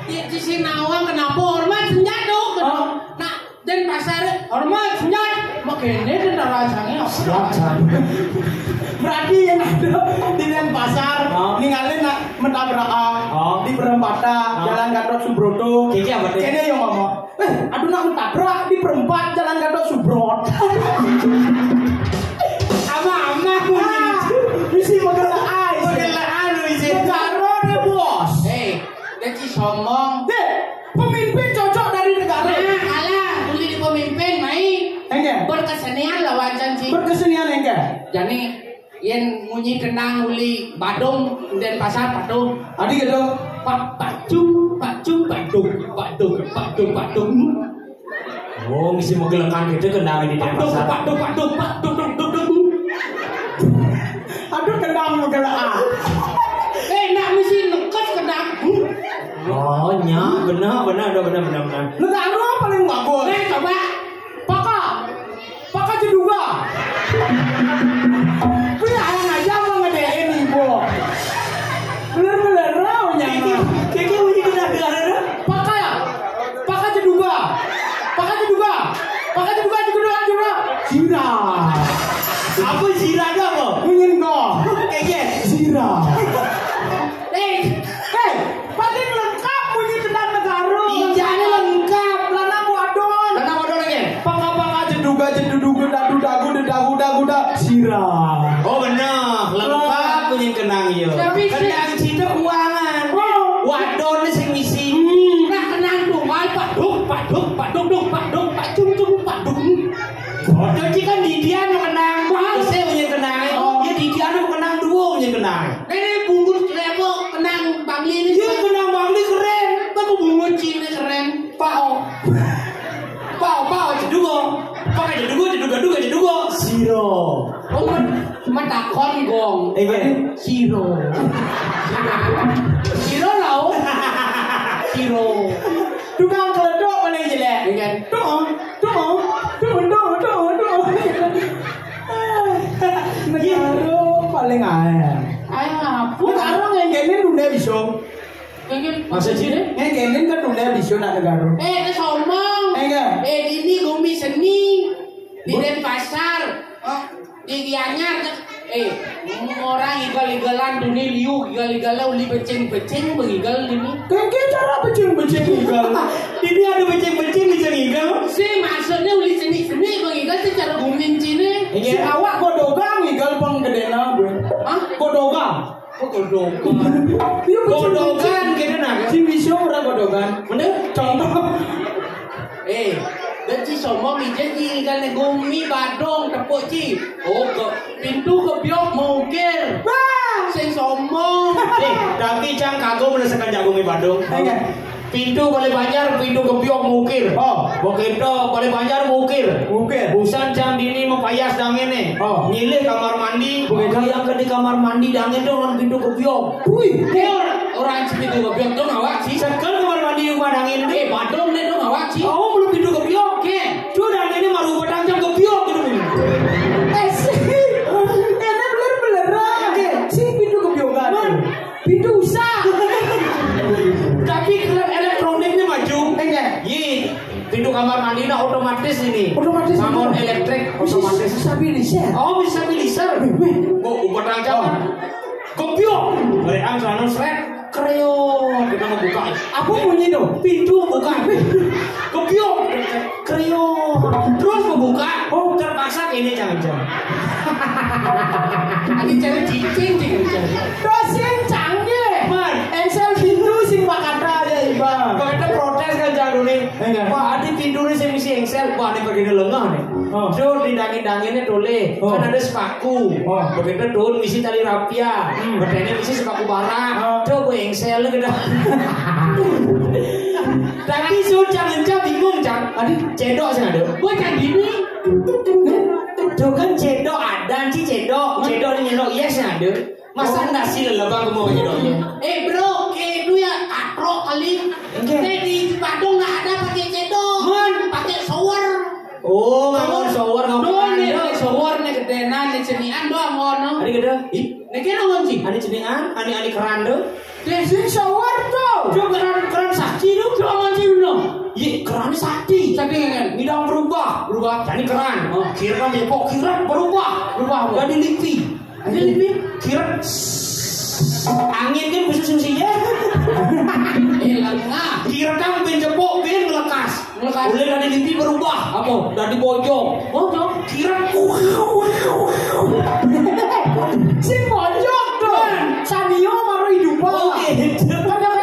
Ya, di sini nawang kenapa hormat senjata? Oh. Nah, Denpasar, hormat senjata. Makanya dan rasanya. Siap, San. Berarti yang ada di Denpasar, oh, ninggalin nak menabrak, ah, oh, di perempatan, oh, Jalan Gatot Subroto. Kiki apa tuh? Kene yang ngomong, "Eh, aduh, nak menabrak di perempat Jalan Gatot Subroto." Ama-ama. Ah, isi megel ai. Megel anu isi. Negara deh, bos. Eh, dia ci sombong. Deh, pemimpin cocok dari negara. Nah, kalah, boleh di pemimpin, mai. Enggak. Berkesenian lah wajan sih. Berkesenian enggak? Jadi, yen munyi kendang uli Badung, Denpasar, Badung. Adi gitu. Pak, Pak Cung, Pak Cung, Badung, Badung, Badung, Badung. Oh, ngisi megelekan gitu kendang di Badung, Denpasar. Badung, Badung, Badung, Badung, Badung. Aduh, kendang megelekan. Eh, nak misi nekes kendang. Oh, nya, benar, benar, benar, benar, benar, benar. Negara paling bagus. Eh, coba. Paka. Paka Jeduga. Kuwi ae aja mau ngedein ibu. Bener-bener rau nyama. Kiki, kiki uji kita dengar. Paka. Paka Jeduga. Paka Jeduga. Paka Jeduga, Jeduga, Jeduga. Zira. Apa Zira ada apa? Munyin kok. Kiki. Zira. Eh, eh, paling lengkap munyi tentang negara. Iya, ini lengkap. Lanang wadon. Lanang wadon lagi. Paka-paka jeduga jeduduga dadu dagu dedagu dagu da. Sira. Oh, bener. Lengkap munyi kenang, iya. Tapi si- Kenang cinta uangan. Oh. Wadon sing ngisi. Hmm. Nah, kenang tunggal, paduk, paduk, paduk, duk, paduk, pacung, cung, paduk. Paduk iki kan didian lo kenang. Wah. Sing munyi kenang. Oh. Ya didian lo kenang, dua munyi kenang. Ini bungkus kenapa kenang Bangli ini? Iya, kenang Bangli keren. Aku bungut Cina keren. Pao. Pao, pao, jedugo. Pakai jedugo, jedugo, jedugo, jedugo. Siro. Oh, men-, metakon gong. Eh, iya. Siro. Siro lau. Siro. Tukang keledok mana yang jelek? Iya kan? Tuh, tuh, tuh, tuh, tuh, tuh. Negara paling ae. Ayo apa? Negara ngengkenin udah bisa. Ngengken maksud sih? Ngengkenin kan udah bisa nak negara. Eh, ke sombong. Eh, enggak. Eh, ini Gumi Seni. Di Denpasar. Oh, di Gianyar. Eh, orang igal-igalan dunia liu, igal-igalan uli becing-becing, begigal ini. Kan kita cara becing-becing igal. Ini ada becing-becing, becing igal. Si maksudnya uli seni-seni, begigal secara Gumin Cina. Iya. Si awak godogang igal pang gedena, gue. Hah? Godogang. Oh, godogan. Iya, betul. Godogan gitu, nah. Si Wisnu ora godogan. Bener? Contoh. Eh, dan si sombong ije ji kan Gumi Badung tepuk ci. Oh, ke pintu kebiok mungkir. Wah. Sing sombong. Eh, tapi cang kagum udah sekanjak Gumi Badung. Iya. Pintu Bale Banjar, pintu kebiok mukir. Oh. Begitu Bale Banjar mukir. Mukir. Busan jam dini mepayas dangin nih. Oh. Nyilih kamar mandi. Begitu. Yang ke di kamar mandi dangin dong, pintu kebiok. Wih. Eh, orang, orang pintu kebiok dong awak sih. Sekel kamar mandi rumah dangin. Eh, badong deh dong awak sih. Oh, belum pintu kebiok. Oke. Tuh dangin ini maru petang jam kebiok gitu. Eh, sih. Karena bener-bener. Oke. Si pintu kebiok kan. Bang. Pintu usah. Tapi kalau elektroniknya maju. Enggak. Yi, pintu kamar mandi nah otomatis ini. Otomatis. Bangun itu elektrik bisa, otomatis. Bisa bisa. Oh, bisa bisa. Wih, wih. Kok ubat aja? Oh. Kopiok. Berikan sana seret. Kreo. Kita mau buka. Apa bunyi tuh? Pintu buka. Kopiok. Kreo. Terus mau buka. Oh, terpaksa Ini jangan-jangan. Ini cari cicing, cicing, cicing. Terus sing canggih. Man. Engsel pintu sing bakata ya, Iba. Bakata protes kan, Cak Doni. Enggak. Wah, ada pintu nih sing misi engsel. Wah, ini begini lengah nih. Oh. Jur, didangin-danginnya tulis. Oh. Kan ada sepaku. Oh. Begitu turun misi tali rapia. Hmm. Betulnya misi sepaku barang. Oh. Coba engsel gitu. Tapi Sun, jangan, Cak, bingung, Cak. Tadi cedok sih ada. Bukan gini. Tuh kan cedok ada, ci cedok. Cedok ni nyelok, iya sih ada. Masa ndak sih lelebang kamu cedoknya? Eh, bro, eh, itu ya katrok kali. Oke. Teh di Badung nggak ada pakai cedok. Man. Pakai shower. Oh, ngangon shower, ngangon. Tuh, nih, nih, shower nih gedenan, nih cenian doang ngono. Ada gede? Ih, nih kira ngonci. Ada cenian, ani, ani keran tuh. Deh, sing shower tuh. Coba keran, keran sakti tuh. Coba ngonci dulu. Iya, keran sakti. Sakti kan? Ngidang berubah. Berubah. Jadi keran. Oh. Kira kan ya, kok kira berubah. Berubah apa? Jadi lipi. Jadi lipi. Kira. Angin kan khusus musimnya. Eh, lengah. Kira kan ben jepok, ben ngelekas. Ngelekas. Boleh dari lipi berubah. Apa? Dari bojong. Bojong? Kira. Sing bojong tuh. Sanio baru hidup. Oke. Kadang-kadang.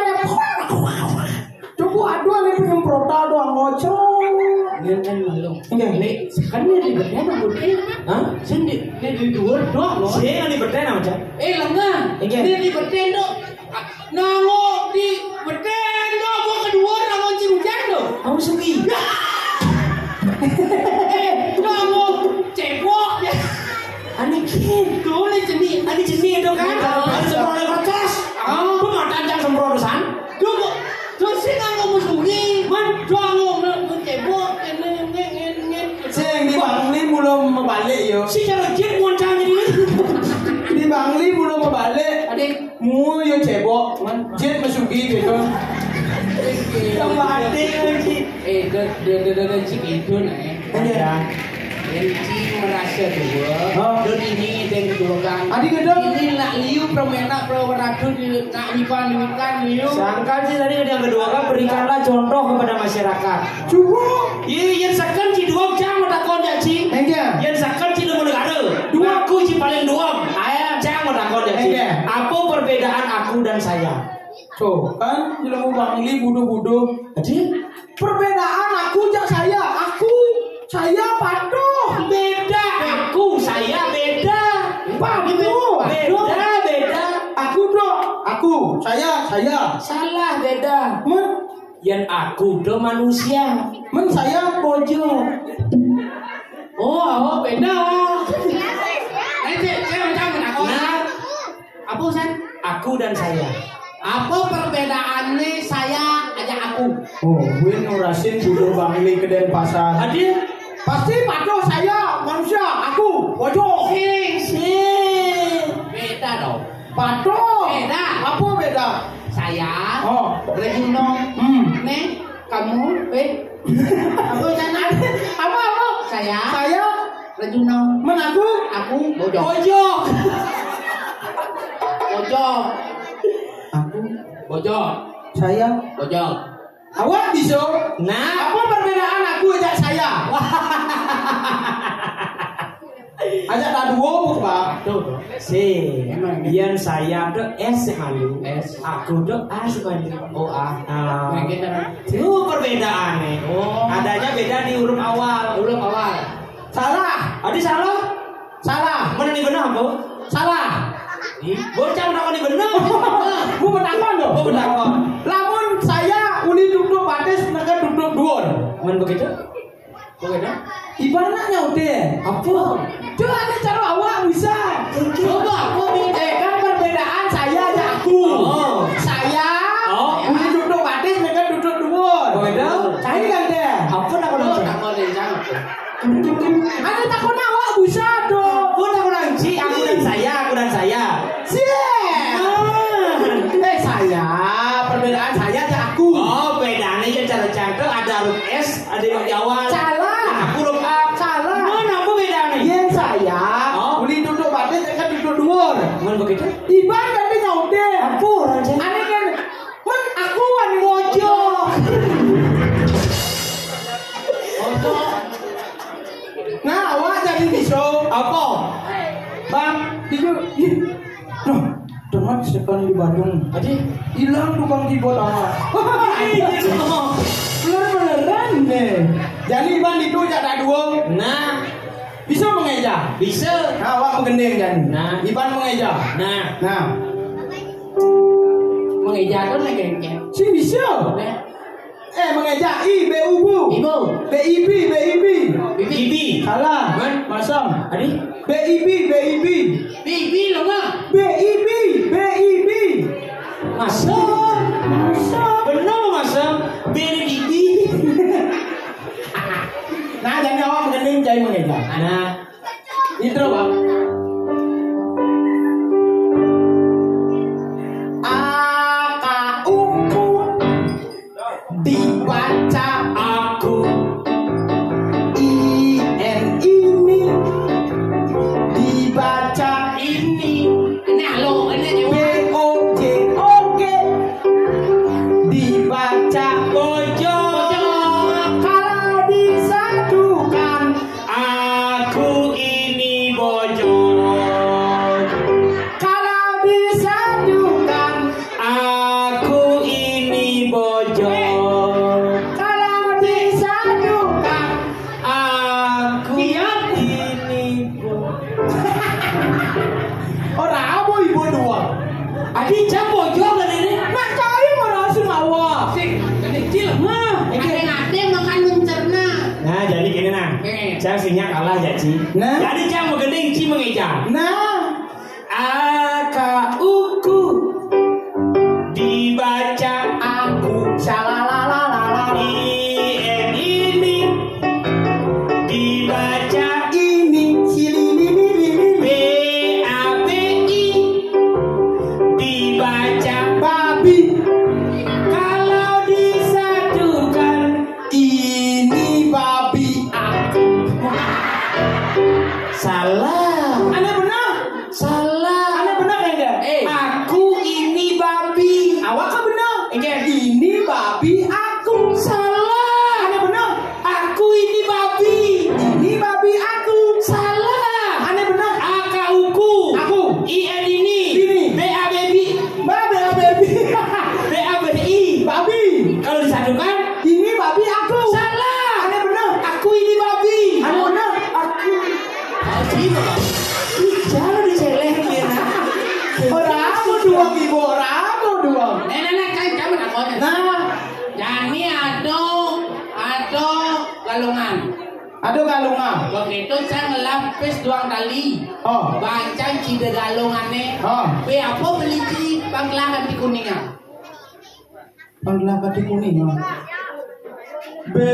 Coba aduh, ini penyemprotan doang, ngocok. Dia kan malu. Iya. Nih, kan dia di beten apa dia? Hah? Sini, dia di luar doang loh. Sini yang di beten apa, Cak? Eh, lengah. Iya. Dia di beten tuh. Nango di beten tuh, gua kedua nango cing hujan tuh. Kamu sepi. Eh, nango cebok ya. Ani kin. Tuh, ini jenis. Ani jenis itu kan. Oh. Ada semprot kertas. Oh. Gua nggak tancang semprotan. Duh, terus sih nggak ngomong sungi. Man, doang ngomong cebok, ini, ini, ini, ini. Sing di Bangli belum mebalik yo. Si cara jin muncang ini. Di Bangli belum mebalik. Adik. Mu yo cebok, man. Jin mesugi gitu. Yang mati lagi. Eh, de, de, de, de, de, cik itu nih. Iya. Benci merasa dua. Oh. Dan ini dan dua kan. Adi gedong. Ini nak liu permenak perawan ratu di nak lipan liukan liu. Sangkan sih tadi yang kedua kan berikanlah contoh kepada masyarakat. Cukup. Iya, yang second ci dua jam mau takon ya, ci. Enggak. Yang second ci ilmu negara. Dua. Aku ci paling dua. Ayah jam mau takon ya, ci. Enggak. Apa perbedaan aku dan saya? Tuh, kan ilmu Bangli budu-budu. Jadi, perbedaan aku jak saya. Aku, saya patuh. Beda aku, saya beda. Patuh. Beda, beda. Aku dok. Aku, saya, saya. Salah, beda. Men? Yang aku dok manusia. Men saya bojong. Oh, oh, beda. Nanti saya macam mana? Nah, apa, San? Aku dan saya. Apa perbedaannya saya aja aku? Oh, gue nurasin dulu Bangli ke Denpasar. Hadir? Pasti patuh saya manusia, aku bojong. Sing, sing. Beda dong. Patuh. Beda. Apa beda? Saya. Oh. Rejuno. Hmm. Nih, kamu, eh. Apa sana? Apa, apa? Saya. Saya. Rejuno. Men aku? Aku bojong. Bojong. Bojong. Aku. Bojong. Saya. Bojong. Awak bisa. Nah. Apa perbedaan aku ajak saya? Ajak tak dua, Pak. Tuh, tuh. Si, emang, yang saya tuh S malu. S. Aku tuh A malu. Oh, A. Ah. Nah, kita kan. Itu perbedaannya. Oh. Adanya beda di huruf awal. Huruf awal. Salah. Adi salah? Salah. Mana ni benar, Bu? Salah. Ih, bocah mana ni benar? Bu betakon dong. Bu betakon. Lamun saya uli duduk batis, nengah duduk duur. Men begitu? Begitu? Ibaratnya udah. Apa? Coba ada cara awak bisa. Coba, apa beda? Eh, kan perbedaan saya aja aku. Oh. Saya, oh, uli duduk batis, nengah duduk duur. Begitu? Saya kan deh. Apa nak kau nak kau deh, jangan. Ada takut awak bisa dong. Aku tak orang ci, aku dan saya, aku dan saya. Cie. Ah. Eh, saya, perbedaan saya aja aku. Oh, bedanya ya cara cangkel ada huruf S, ada yang di awal. Salah. Aku huruf A. Salah. Mana apa bedanya? Yang saya, oh, uli duduk batis, kan duduk duur. Men begitu? Iban berarti nyautin. Apa orang ci? Aneh kan? Men aku wan bojong. Bojong. Nah, awak jadi di Apa? Bang, tidur. Ih, noh, dengar setan di Badung. Adi, hilang tukang keyboard awak. Bener-beneran deh. Jadi Iban itu jak tak dua. Nah, bisa mengeja. Bisa. Nah, awak menggending jadi. Nah. Iban mengeja. Nah. Nah. Mengeja tu nak kengkeng. Si bisa. Nah. Eh, mengeja I, B U B. Ibu. B I B, B I B. Bibi. Bibi. Salah. Man? Masam. Adi? B I B, B I B. Bibi lo mah. B I B, B I B. Masam. Masam. Benar lo masam. B I B. Nah, jadi awak menggending jadi mengeja. Nah. Intro, Bang. A K U Ku dibaca aku. I N ini dibaca ini. Ini halo, ini B O J O G dibaca bojo. Kalau disatukan, aku ini bojo. Kalau disatukan, aku ini bojo. Kalau disatukan, aku ini bojo. Ora apa ibu dua. Adi jam bojo kan ini? Nak cari mau langsung awak. Sing, kecil mah. Ada-ada makan mencerna. Nah, jadi gini nah. Eh. Cang sinya kalah ya, Ci. Nah. Jadi Cang menggending, Ci mengeja. Nah. A K U Ku dibaca aku. Salah, la, la, la, la, la. I N ini dibaca ini. Silili, lili, lili. B A B I dibaca babi. Kalau disatukan, ini babi aku. Salah. Aneh benar. Salah. Aneh benar enggak? Eh. Aku ini babi. Awak kan benar. Enggak. Ini babi aku. Salah. Aneh benar. Aku ini babi. Ini babi aku. Salah. Aneh benar. A K U Ku. Aku. I N ini. Ini. B A B I. Ba, B A B I. B A B I. Babi. Kalau disatukan, ini babi aku. Salah. Aneh benar. Aku ini babi. Aneh benar. Aku. Babi, Bang. Ih, jangan dicelek ya, nah. Orang aku doang, ibu, orang aku doang. Nah, nah, nah, kan kamu takutnya. Nah. Jani ada, ada galungan. Ada galungan. Begitu saya ngelapis doang tali. Oh. Bancang cida galungannya. Oh. Be apa beli ci pangkelakan di Kuningan? Pangkelakan di Kuningan. Be,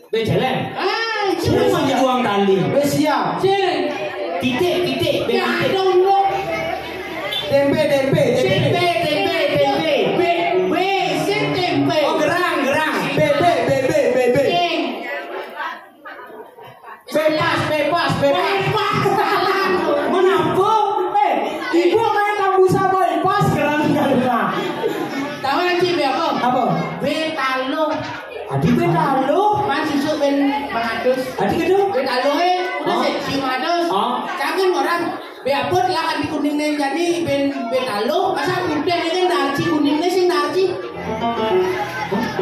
be jalan. Ah, itu. Cuma doang tali. Be siap. Cek. Titik, titik, be ya, titik. Dong, dong. Tempe, tempe, tempe. Tempe, tempe, tempe. Be, be, si tempe. Oh, gerang, gerang. Bebek, bebek, bebek. Cek. Bebas, bebas, bebas. Bebas. Menapa? Eh, ibu main tambusa bypass, gerang, gerang. Tahu nanti be apa? Apa? Be talo. Adi be talo. Mas susuk ben mangatus. Adi gitu? Be talo, eh. Udah. Oh. Sih, si mangatus. Oh. Jangan orang. Be apa lakan di Kuningan jani ben be talo, masa putih dengan darci, Kuningan sing darci.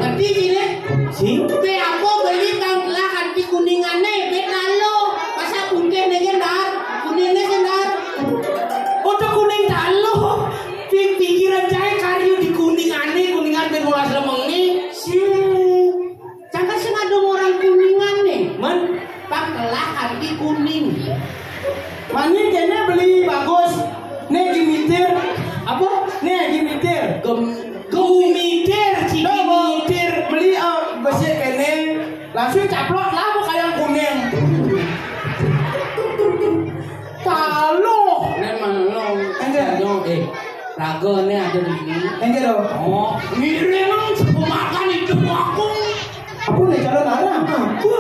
Ngerti sih, ne? Sing? Be apa beli bang lakan di Kuningan ne, be talo, masa putih dengan dar, Kuningan sing dar. Otak kuning talo. Pi-, pikiran saya karyo di Kuningan ne, Kuningan ben molas lemeng ne. Sing. Cangka sing ada orang Kuningan ne. Man? Pangkelakan di Kuning. Mani kene beli bagus. Ne gimitir. Apa? Ne gimitir. Gem-, gumitir, ci. Tuh, Bu. Gimitir. Beli, eh, besi kene. Langsung caplok lah, Bu, kayak kuning. Taluh. Memang lo. Enggak. Lo, eh, raga ne ada di sini. Enggak dong. Oh, ngiring pemakan itu aku. Apa nih calon arang? Aku.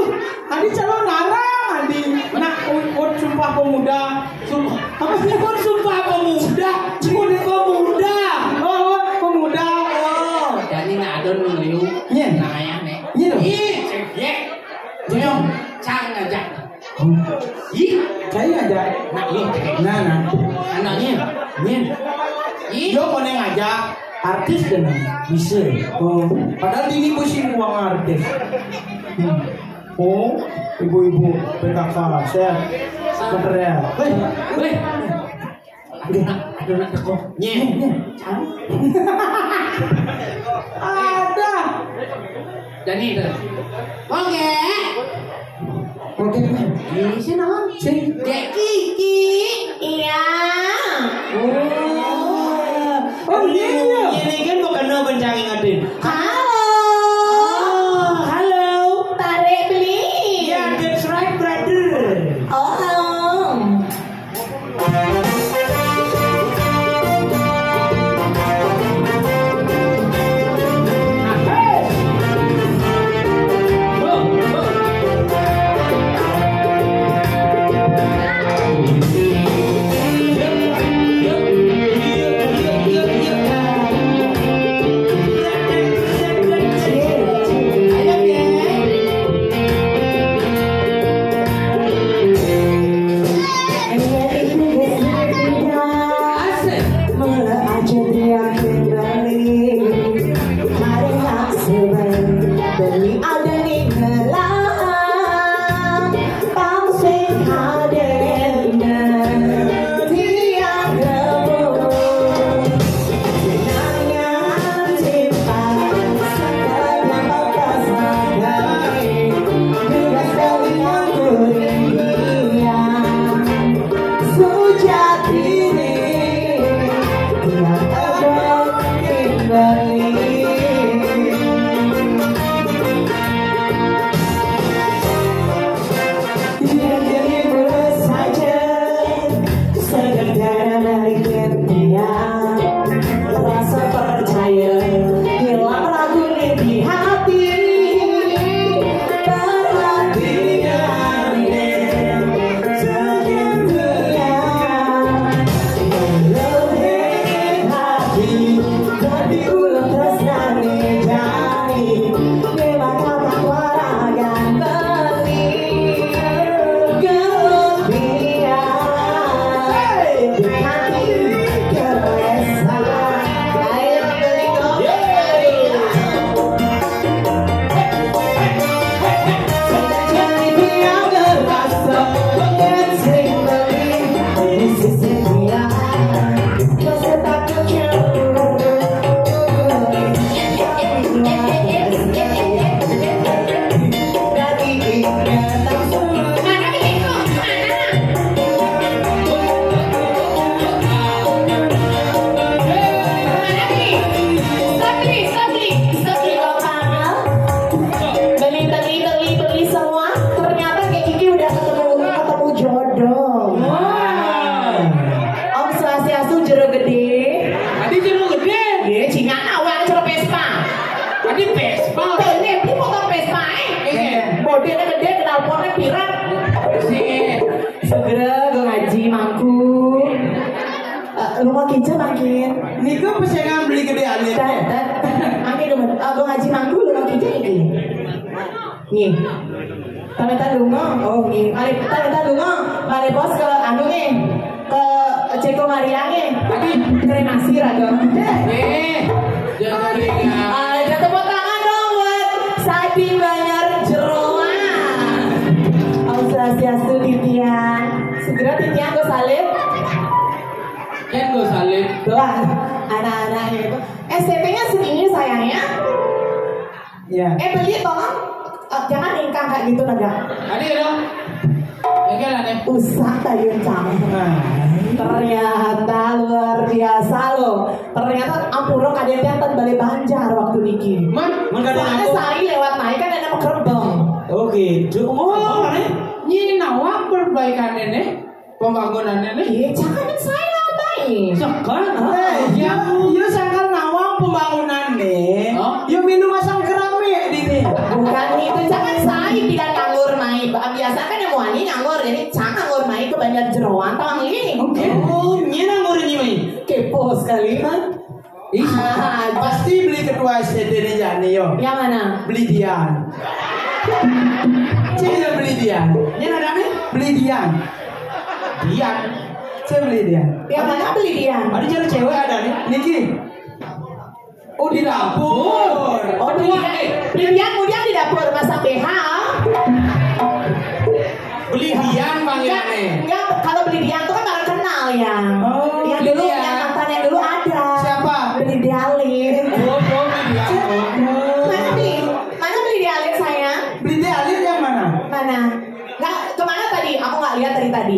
Adi calon arang, Adi. Nak, ut, ut, sumpah pemuda. Sumpah. Apa sih, kok sumpah pemuda? Sumpah pemuda. Oh, oh, pemuda. Oh. Jadi nak adon liu. Iya. Nah, ya, nih. Iya, dong. Ih, cek, ya. Iya. Cang ngajak. Ih, saya ngajak. Nah, nih. Nah, nah. Anaknya. Nih. Ih. Yo, koné ngajak artis dan bisa. Oh, padahal ini pusing uang artis. Hmm. Oh, ibu-ibu P K K, saya bener ya. Weh, weh. Ada nak, ada nak teko. Nyeh. Ada. Dani itu. Oke. Oke. Ini sih nama? Sih. Dek Kiki. Iya. Oh. Oh, iya, iya. Ini kan bukan no bencang ingetin. Halo. Oh, halo. Tarik beli. Ya, that's right, brother. Oh. Sekedar balikin dia rasa percaya hilang ragu nih di hati. Perhatian deh, jangan dia lebih hati. Tapi ulang terus nani jani. Memang kata waragan beli. Gembira. Hati kerasa. Ayo, beli kopi. Beli, beli, beli, beli semua. Ternyata kayak Kiki udah ketemu, ketemu jodoh. Wah. Om Swastiastu, jero gede. Tadi jero gede. Iya, cingana awak jero Vespa. Tadi Vespa. Tuh, ini, ini motor Vespa, eh. Iya. Modelnya gede, knalpotnya pirang. Sih. Segera gue ngaji mangku. Eh, rumah kita makin. Niku pesengan beli gede alit. Dah, dah. Angin dulu. Eh, gue ngaji mangku, rumah kita ini. Nih. Pamitan lunga. Oh, nih. Mari, pamitan lunga. Mari bos ke anu nih. Ke Ceko Maria nih. Tadi kremasi raga. Eh, jangan. Ada tepuk tangan dong buat Sadi Banjar Jeroan. Om Swastiastu, Titian. Segera Titian gue salib. Kan gue salib. Tuh, anak-anak itu. S T P-nya segini sayangnya. Ya. Eh, beli tolong. Eh, jangan ingkang kayak gitu, negak. Tadi ya dong. Enggak lah deh. Usah tayun cang. Nah. Ternyata luar biasa loh. Ternyata ampura kadang tiang ten balik Banjar waktu niki. Man, man kadang soalnya aku. Saya lewat naik kan ada kerbang. Oh gitu. Oh, mana? Ini nawang perbaikannya nih. Pembangunannya nih. Iya, jangan saya nambahin. Sekarang. Eh, ya, ya sangkal nawang pembangunan nih. Oh. Ya minum asam keramik di nih. Bukan itu, jangan saya tidak nganggur mai. Biasa kan yang wani nganggur, jadi jangan nganggur mai ke Banjar Jeroan, tolong ini. Oke. Oh, ini nganggur ini mai. Kepo sekali kan? Ih, ah, pasti beli ketua S T D ini jani yo. Yang mana? Beli Dian. Cek dia beli Dian. Ini ada nih? Beli Dian. Dian. Saya beli Dian. Yang mana beli Dian? Ada cewek, cewek ada nih. Niki. Oh, di dapur. Oh, beli Dian. Eh, beli Dian kemudian di dapur masak B H. Beli Dian panggilannya. Enggak, kalau beli Dian tuh kan orang kenal ya. Oh, yang dulu, Dian. Yang mantan yang dulu ada. Siapa? Beli Dialin. Oh, oh, beli Dian. Oh. Mana beli? Mana beli Dialin, sayang? Beli Dialin yang mana? Mana? Nggak, kemana tadi? Aku nggak lihat dari tadi.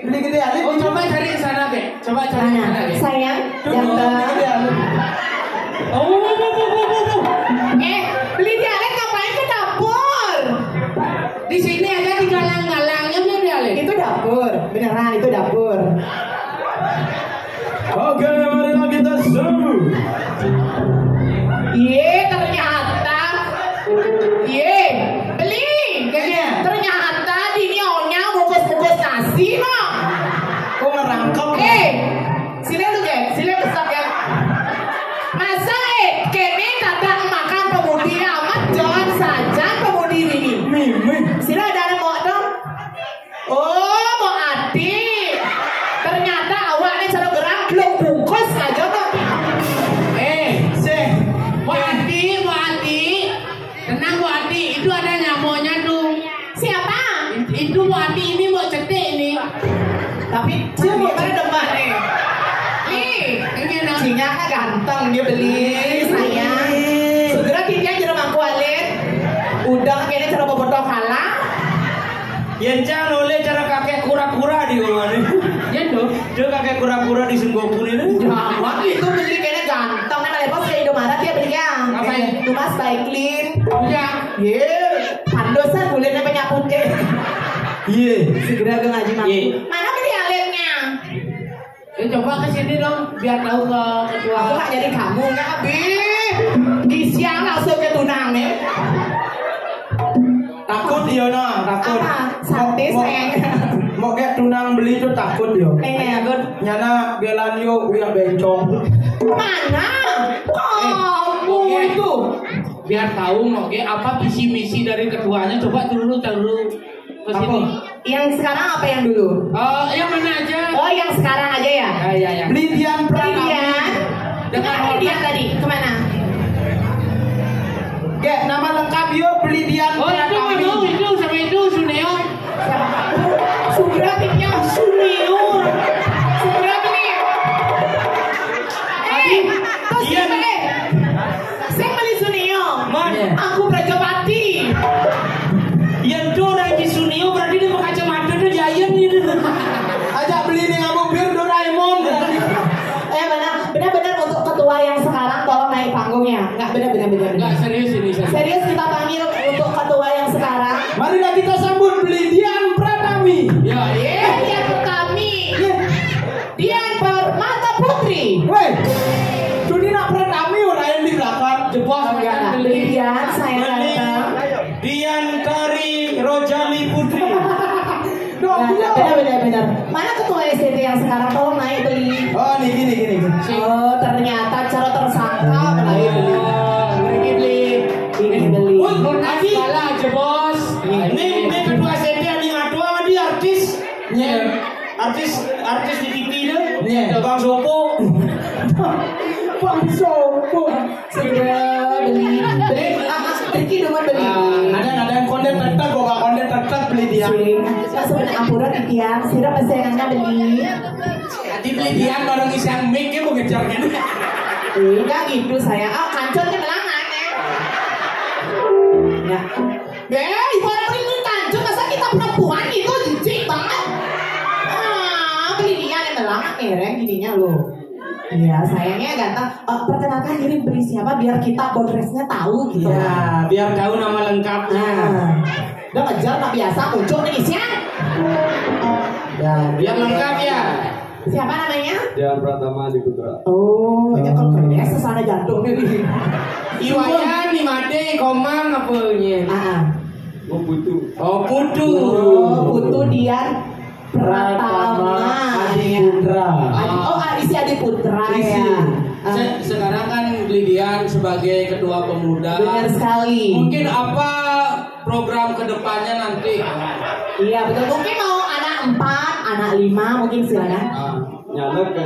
Beli Dialin. Oh, coba cari di sana, Be. Coba cari di sana, Be. Sayang, tuh, ganteng. Beli Dialin. Oh, oh, oh, oh, oh, oh. Eh, beli Dialin ngapain ke dapur? Di sini aja digalang-galangnya beli Dialin. Itu dapur, beneran itu dapur. Oke, marilah kita sambut. Ye, ternyata. Ye, beli. Iya. Ternyata di nyonya bungkus-bungkus nasi, no. Kok ngerangkep? Eh, sini lu, Gen. Sini besar, Gen. Masa, eh, kene datang makan pemudi amat, jangan saja pemudi ini. Mimi. Sini ada mau dong. Oh, mau ati. Ternyata awak ni cara gerang belum bungkus aja kok. Eh, sih. Mau ati, mau ati. Tenang, mau ati. Itu ada nyamuknya tuh. Siapa? Itu mau ati, ini mau cetek ini. Tapi dia mau pada debat nih. Ih, ini nang. Cingnya kan ganteng dia beli, sayang. Segera dia jeruk mangkualin. Udah kayaknya cara bobotoh kalah. Yen cang oleh cara kakek kura-kura di rumah ni. Yen tu. Dia kakek kura-kura di Sunggoku ni tu. Jamat itu beli kayaknya ganteng. Nah, lepas ke Indomaret dia beli yang. Apa ini? Cuma cycling. Ya. Ye, pandosan kulitnya penyapu teh. Iya. Segera ke ngaji mak. Iya. Mana beli aletnya? Eh, coba ke sini dong, biar tahu ke ketua. Aku nggak jadi kamu, nggak habis. Di siang langsung ke tunang nih. Takut dia, nah, takut. Apa? Sakti, mau, sayang. Mau kayak tunang beli tuh takut dia. Eh, takut. Nyana gelan yuk, uyak bencong. Mana? Kamu itu. Biar tahu, mau kayak apa visi misi dari ketuanya, coba dulu, dulu. Ke sini. Yang sekarang apa yang dulu? Oh, yang mana aja? Oh, yang sekarang aja ya? Ya, ya, ya. Beli Dian Pratami. Beli Dian. Dengan hormat. Beli Dian tadi kemana? Oke, nama lengkap yuk, Beli Dian Pratami. Oh, itu, itu sama itu Suneo. Sugratiknya Suneo. Sugratik. Eh, terus iya. Saya beli Suneo. Man. Aku Prajapati. Yang tu orang di Suneo berarti dia pakai kacamata tu giant gitu. Ajak beli ni kamu bir Doraemon. Eh, mana? Benar-benar untuk ketua yang sekarang tolong naik panggung ya. Enggak, benar-benar, benar. Enggak, serius ini, serius. Serius kita panggil untuk ketua yang sekarang. Marilah kita sambut beli Dian Pratami. Ya, iya. Dian Pratami. Iya. Dian Permata Putri. Weh, tu ni nak Pratami orang yang di belakang. Jebos. Enggak, enggak. Beli Dian, saya datang. Dian Kari Rojali Putri. Nah, benar, benar, benar. Mana ketua S T T yang sekarang? Tolong naik, beli. Oh, niki, niki, niki. Oh, ternyata cara tersangka, beli, beli. Niki, beli. Ini beli. Woi, Adi. Salah aja, Bos. Ini, ini ketua S T T yang ngatua, dia artis. Iya. Artis, artis di T V tu. Iya. Bang Sopo. Bang Sopo. Segera beli. Beli. Ah, ah, Ricky demen beli. Ah, ada, ada yang konten tetap, bawa konten tetap beli dia. Sing. Saya sebenarnya ampura nih, Tiang. Sira pasti yang beli. Tadi beli dia baru ngisang mic, dia mau ngejar kan? Enggak gitu, saya. Ah, kancotnya melangan, ya. Ya. Eh, ibu orang ini kancot, masa kita perempuan itu jijik banget. Ah, beli dia yang melangan, eh, Ren, ininya loh. Iya, sayangnya ganteng. Eh, perkenalkan diri, beli siapa biar kita bodresnya tahu gitu. Iya, biar tahu nama lengkapnya. Ah. Udah ngejar, tak biasa muncul nih, siap. Ya, biar lengkap ya. Siapa namanya? Dian Pratama Adi Putra. Oh, ini kok keren ya, sesana jantung nih. Iwayan di mate, komang apa ini? Ah, ah. Oh, Putu. Oh, Putu. Oh, Putu Dian Pratama Adi Putra. Adi, oh, ah, isi Adi Putra. Isi. Ya. Ah. Se- sekarang kan Beli Dian sebagai ketua pemuda. Benar sekali. Mungkin apa program kedepannya nanti? Iya, betul. Mungkin mau anak empat, anak lima, mungkin silakan. Ah, nyalek ke.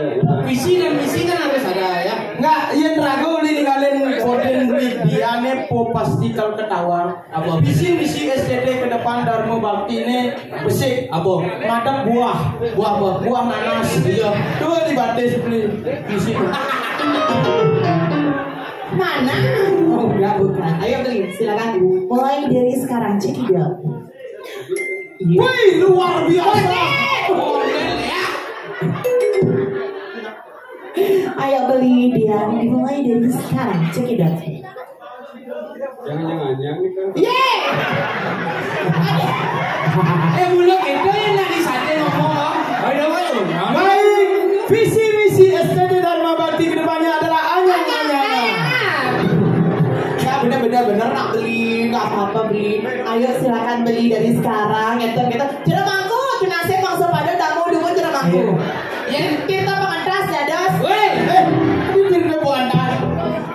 Visi dan misi kan harus ada, ya. Enggak, yang ragu nih ninggalin Bodin di dia nih po pasti kalau ketawa. Apa? Visi misi S T T ke depan Dharma Bakti ini besik. Apa? Ngadep buah. Buah apa? Buah nanas. Iya. Tuh di batis beli. Visi. Mana? Oh, enggak, bukan. Ayo beli, silakan. Mulai dari sekarang, cekidot. Wih, luar biasa. Ayo beli dia, dimulai dari sekarang, cekidot. Jangan-jangan yang nih kan. Ye! Eh, mulut itu yang nadi sate ngomong, oh. Ayo, ayo. Baik, visi misi S T T Dharma Bakti ke depannya adalah anyang-anyangan. Ya, bener-bener, bener, nak beli, nggak apa-apa beli. Ayo, silakan beli dari sekarang, gitu, gitu. Jeruk mangkuk, nasib bangsa pada damu dulu jeruk mangkuk. Iya. Yang kita pengentas, dados. Weh, eh, ini cerita pengentas.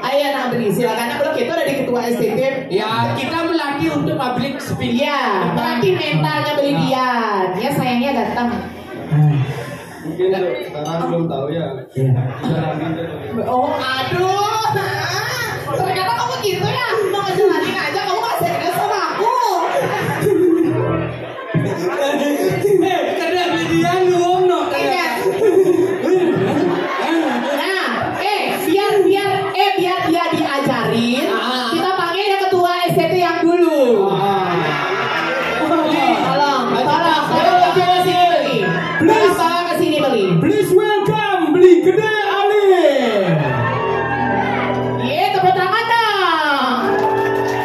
Ayo, nak beli, silakan. Nak beli, kita udah di ketua S T T. Ya, kita melatih untuk public speaking. Iya, melatih mentalnya beli dia. Ya, sayangnya datang. Mungkin sekarang belum tahu ya. Iya. Jalanin aja. Oh, aduh. Ternyata kamu gitu ya. Mau ngejalanin aja, kamu masih serius sama aku. Eh, kada beli dia nuwung no. Iya. Nah, eh, biar, biar, eh, biar dia diajarin, ah, kita panggil ya ketua S T T yang dulu. Ah. Tolong, tolong, tolong, tolong ke sini, beli. Tolong, tolong ke sini, beli. Please welcome, beli gede Ali. Iya, tepuk tangan dong.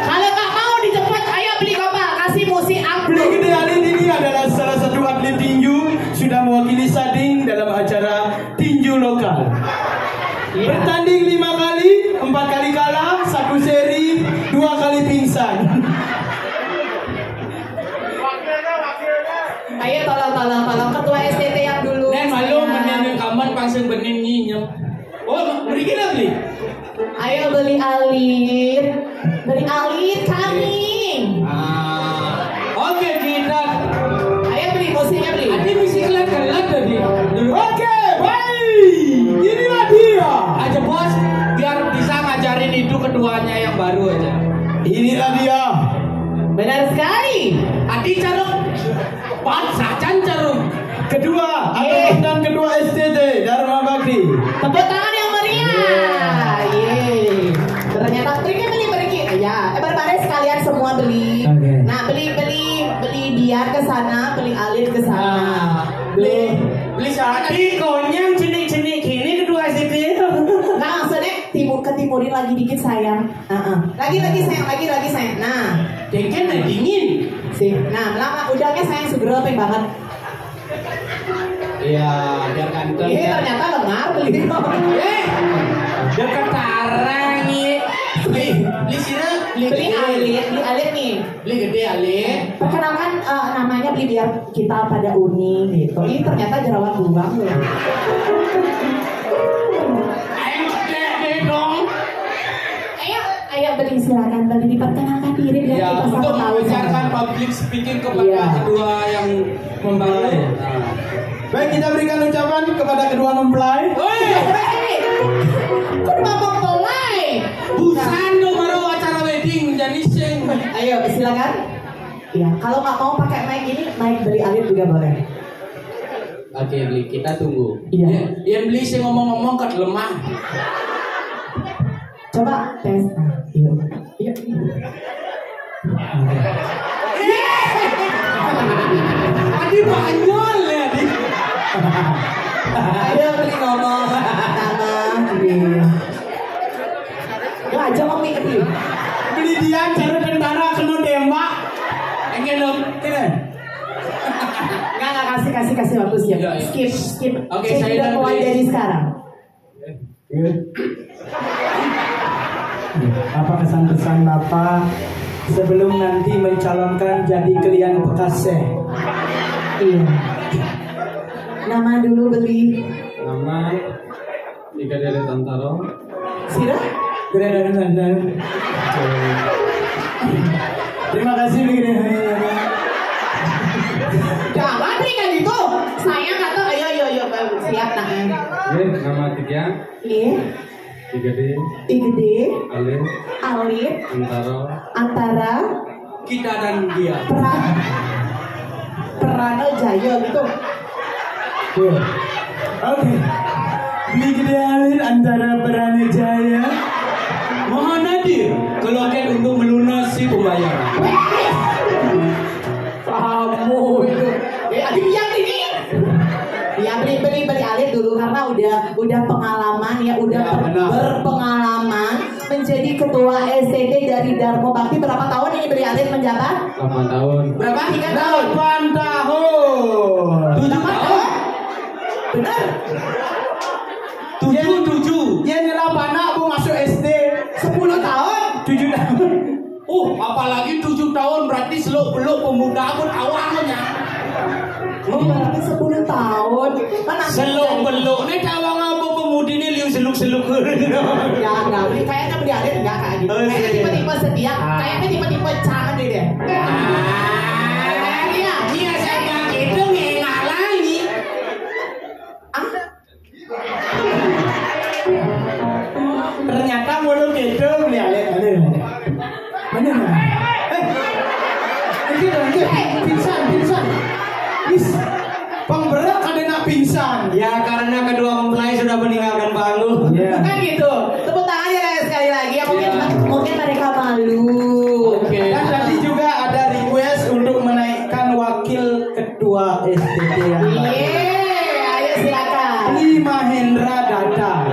Kalau nggak mau dijemput, ayo beli gombal, kasih musik angklung. Beli gede Ali ini adalah salah satu atlet tinju, sudah mewakili Sading dalam acara tinju lokal. Iya. Bertanding lima kali, empat kali kalah, satu seri, dua kali pingsan. Ayo, tolong, tolong, tolong, ketua S T T yang dulu. Nen malu, saya menyanyi kaman pasang bening nyinyem. Oh, beri kita beli. Ayo beli alit, beli alit kami. Ah, oke, kita. Ayo beli musiknya, beli. Adi misi kelat-kelat tadi. Oke, baik. Inilah dia. Aja bos, biar bisa ngajarin itu ketuanya yang baru aja. Inilah dia. Benar sekali. Adi caruk. Pat sacan jarum. Kedua, ada mantan ketua S T T Dharma Bakti. Tepuk tangan yang meriah. Yeay. Ternyata pergi, beli, pergi. Ya, eh, bareng-bareng sekalian semua beli. Oke. Nah, beli, beli, beli dia ke sana, beli alit ke sana. Nah, beli, beli siapa? Tadi konyang jenik-jenik gini ketua S T T. Nah, maksudnya timur, ke timurin lagi dikit, sayang. Heeh. Lagi, lagi, sayang, lagi, lagi, sayang. Nah. Dengken nih dingin. Sih. Nah, melama udangnya, sayang, segera, peng banget. Iya, biar ganteng. Ini ya. Ternyata lengar beli. Eh, deket tarang nih. Beli, beli sira, beli, beli gede. Alit, beli alit nih. Beli gede alit. Perkenalkan, eh, namanya beli biar kita pada unik gitu. Ini ternyata jerawat lubang loh. Ayo, gede deh dong. Ayo, ayo, beli, silakan, beli, diperkenalkan diri biar, ya, kita sama untuk tahu mengajarkan sama. Public speaking kepada, iya, kedua yang mempelai. Nah. Baik, kita berikan ucapan kepada kedua mempelai. Woi. Hei, kok udah mau mempelai? Busan lo baru acara wedding, jadi sing. Ayo, silakan. Ya, kalau nggak mau pakai mic ini, mic beli alit juga boleh. Oke, beli, kita tunggu. Iya. Ya, yang beli sih ngomong-ngomong kat lemah. Coba tes. Ah, iya. Iya. Adi Banyol ya, Adi. Ayo, beli ngomong. Sama, beli. Gua aja mau mikir. Beli dia cara tentara kena tembak. Enggak dong. Kena. Enggak, enggak, kasih, kasih, kasih waktu, siap. Iya, iya. Skip, skip. Oke, saya udah mulai dari sekarang. Iya. Apa kesan-pesan Bapak sebelum nanti mencalonkan jadi kelian Bekaseh? Iya. Nama dulu, beli. Nama Ika dari Tantaro. Sira? Gede dari Tantaro. Terima kasih, beli. Gede dari Tantaro. Jangan berikan itu. Saya kata, ayo, ayo, ayo, baru siap, nah. Ini nama tiga. Iya. Tiga D. Tiga D. Alit. Alit. Antara. Antara. Kita dan dia. Pra-, Prana Jaya gitu. Tuh. Oke. Beli gede alir antara Prana Jaya. Mohon hadir ke loket untuk melunasi pembayaran. Kamu itu. Eh, aduh, yang ini. Ya, beli, beli, beli alit dulu karena udah, udah pengalaman ya, udah. Ya, ber-, benar. Berpengalaman menjadi ketua S C D dari Darmo Bakti. Berapa tahun ini beli alit menjabat? Delapan tahun. Berapa? Tiga tahun. Delapan tahun. Tujuh tahun. Benar. Tujuh, tujuh. Dia nyerap anak, bu, masuk S D. Sepuluh tahun. Tujuh tahun. Uh, apalagi tujuh tahun, berarti seluk-beluk pemuda pun awalnya. Berarti sepuluh tahun. Mana? Seluk-beluk ni tawang apa pemudi ni liu seluk-seluk. Ya, enggak. Kayaknya beli alit enggak kayak gitu. Oh, kayaknya iya. Tipe-tipe setia. Ah. Kayaknya tipe-tipe cangan deh dia. Ah, iya. Iya, saya bilang gitu, ngelak lagi. Ah? Ternyata mulut itu, ya, lihat, lihat. Mana? Eh, ini dong, ini. Pingsan, pingsan. Is, pemberat ada nak pingsan. Ya, karena kedua mempelai sudah meninggalkan panggung. Iya. Bukan gitu. Tepuk tangan ya, guys, sekali lagi. Ya, mungkin, iya, mungkin mereka malu. Oke. Dan tadi juga ada request untuk menaikkan wakil ketua S T T yang baru. Iya, ayo silakan. Beli Mahendra datang.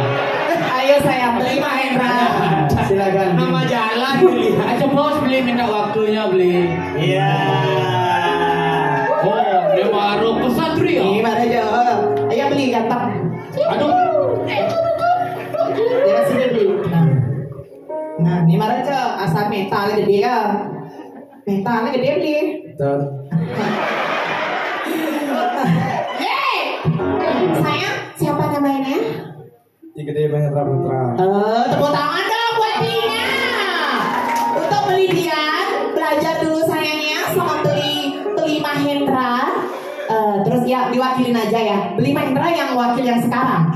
Ayo sayang, beli Mahendra. Silakan. Nama jalan beli. Aja bos beli minta waktunya beli. Iya. Oh, dia baru kesatria. Ini mana aja. Ayo beli ganteng. Aduh. Ya sini beli. Nah. Nah, ini mana aja asal metal gede ya. Metal gede beli. Betul. Yeay! Sayang, siapa namanya? Ki Gede Mahendra Putra. Eh, tepuk tangan dong buat Dina. Untuk beli Dian, belajar dulu sayangnya sama beli, beli Mahendra. Eh, terus ya diwakilin aja ya. Beli Mahendra yang wakil yang sekarang.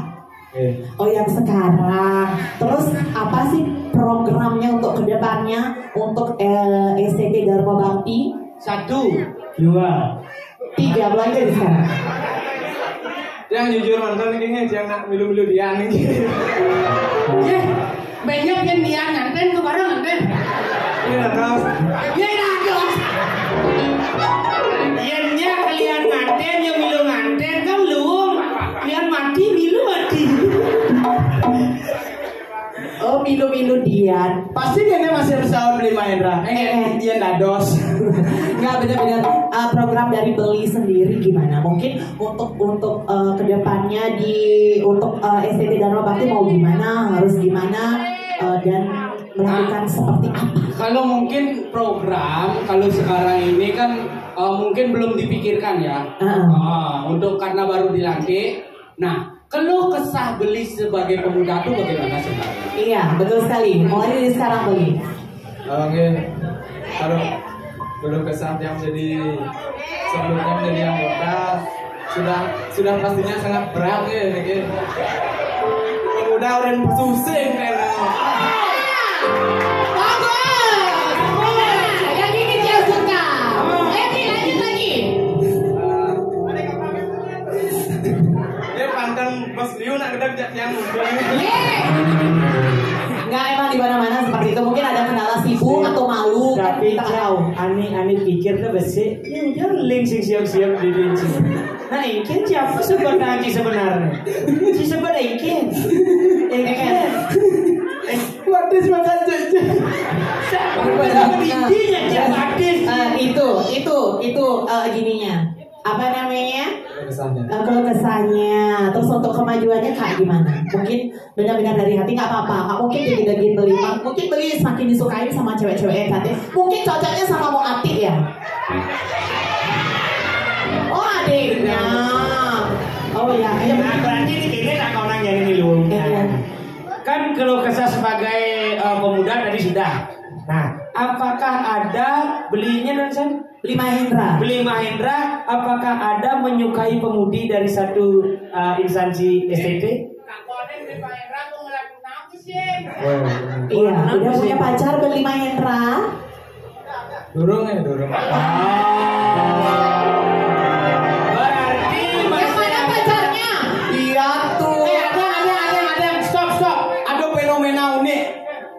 Oke. Oh, yang sekarang. Terus apa sih programnya untuk kedepannya untuk, eh, S C D Darma Bakti? Satu. Dua. Tiga, belanja di sekarang. Yang jujur mantan ini, yang nak milu-milu dia nih. Ya, banyak yang dia nganten ke barang nganten. Ini lah, Kak. Iya, iya, Kak. Iya, iya, kalian nganten, yang milu nganten, kan belum. Kalian mati, milu mati. Oh, milu-milu Dian. Pasti kayaknya masih bersama beli Mahendra. Eh, eh, iya, dados. Enggak, benar-benar, eh, program dari beli sendiri gimana? Mungkin untuk, untuk, eh, kedepannya di, untuk, eh, S T T Darma Bakti mau gimana, harus gimana, eh, dan melakukan seperti apa? Kalau mungkin program, kalau sekarang ini kan, eh, mungkin belum dipikirkan ya. Heeh. Ah, untuk karena baru dilantik. Nah, keluh kesah beli sebagai pemuda itu bagaimana sebenarnya? Iya, betul sekali. Mulai dari sekarang beli. Oke. Kalau belum kesah yang jadi sebelumnya menjadi anggota sudah sudah pastinya sangat berat ya, ya. Pemuda orang susah kan. Bagus. Nah, yang ini dia suka. Oke, lanjut lagi. Dia pantang Bos Liu nak gedek jak tiang mundur. Yeay. Nggak, emang di mana-mana seperti itu. Mungkin ada kendala sibuk atau malu, kan. Tapi kita nggak tahu. Ani, Ani pikir tuh besi. Ya udah, link sing siap-siap di sini. Nah, engkin siapa sebut nanti sebenarnya? Si sebut engkin. Engkin. Eh, what is, makanya? Siapa? Nah, intinya, siapa? Nah, itu, itu, itu, eh, gininya. Apa namanya? Kesannya. Eh, keluh kesahnya. Terus untuk kemajuannya, Kak, gimana? Mungkin benar-benar dari hati, nggak apa-apa. Nggak mungkin jadi bagian beli. Mungkin beli semakin disukain sama cewek-cewek, ya, Kak. Mungkin cocoknya sama Mo Atik ya. Oh, adiknya. Oh ya, ya. Nah, berarti ini kayaknya tak kau nanya ini lu. Iya. Kan keluh kesah sebagai, eh, pemuda tadi sudah. Nah, apakah ada belinya dan sen? Beli Mahendra. Beli Mahendra, apakah ada menyukai pemudi dari satu uh, instansi S T T? Iya, udah punya pacar Beli Mahendra? Durung ya, durung. Ah. Berarti yang mana pacarnya? Iya tuh. Eh, ada, ada, ada, ada. Stop, stop. Ada fenomena unik.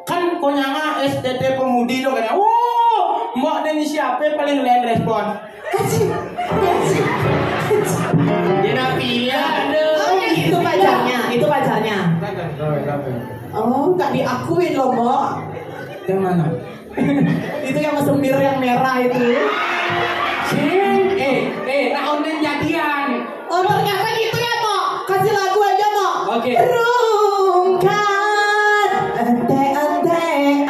Kan konyanga S T T pemudi tuh kan. Oh, mau dan siapa paling lain respon? Kasih, kasih. Dia nak pilih. Oh, itu pacarnya, itu pacarnya. Oh, nggak diakuin loh, Mbok. Yang mana? Itu yang mesembir yang merah itu. Sing, eh, eh, nak online jadian. Oh, ternyata gitu ya, Mbok. Kasih lagu aja, Mbok. Oke. Rungkat, ente-entean.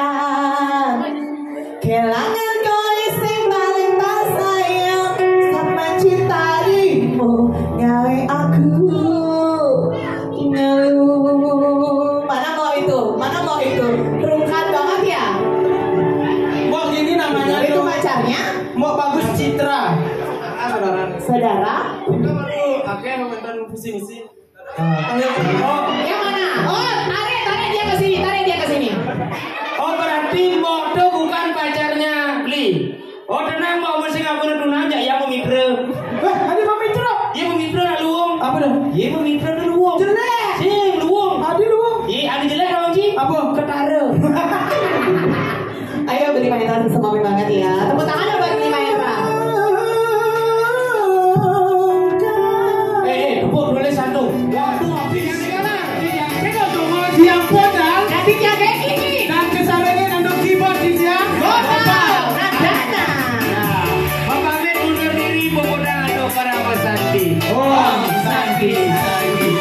Kelangan kau sing paling tak sayang. Sama cintaimu, ngawe aku ngeluh. Mana mau itu? Mana mau itu? Rungkat banget ya? Mau gini namanya. Itu tuh pacarnya? Mau bagus citra. Ah, saudara. Saudara? Oke, mantan visi misi. Ah. Yang mana? Oh, tarik, tarik dia ke sini, tarik dia ke sini. Oh, berarti Mbok tuh bukan pacarnya Bli. Oh, tenang, Mbok, mesti ngaku tunang, jak ya pemitra. Eh, ada pemitra? Iya, pemitra nak luung. Apa dah? Iya, pemitra nak luung. Jelek. Sing luung. Ada luung. Iya, ada jelek lawan Ji. Apa? Ketara. Ayo, Beli Mahendra, semangat banget ya. Tepuk tangan ya buat Beli Mahendra. Eh, eh, tepuk dulu satu. Waktu habis. Yang sekarang, yang pegang tuh, mau siap modal. Jadi jaga ini. Dan kesarengnya nandung keyboard di dia. Modal. Nadana. Ya. Pamit undur diri, pemuda atau para pesanti. Oh, santi, santi.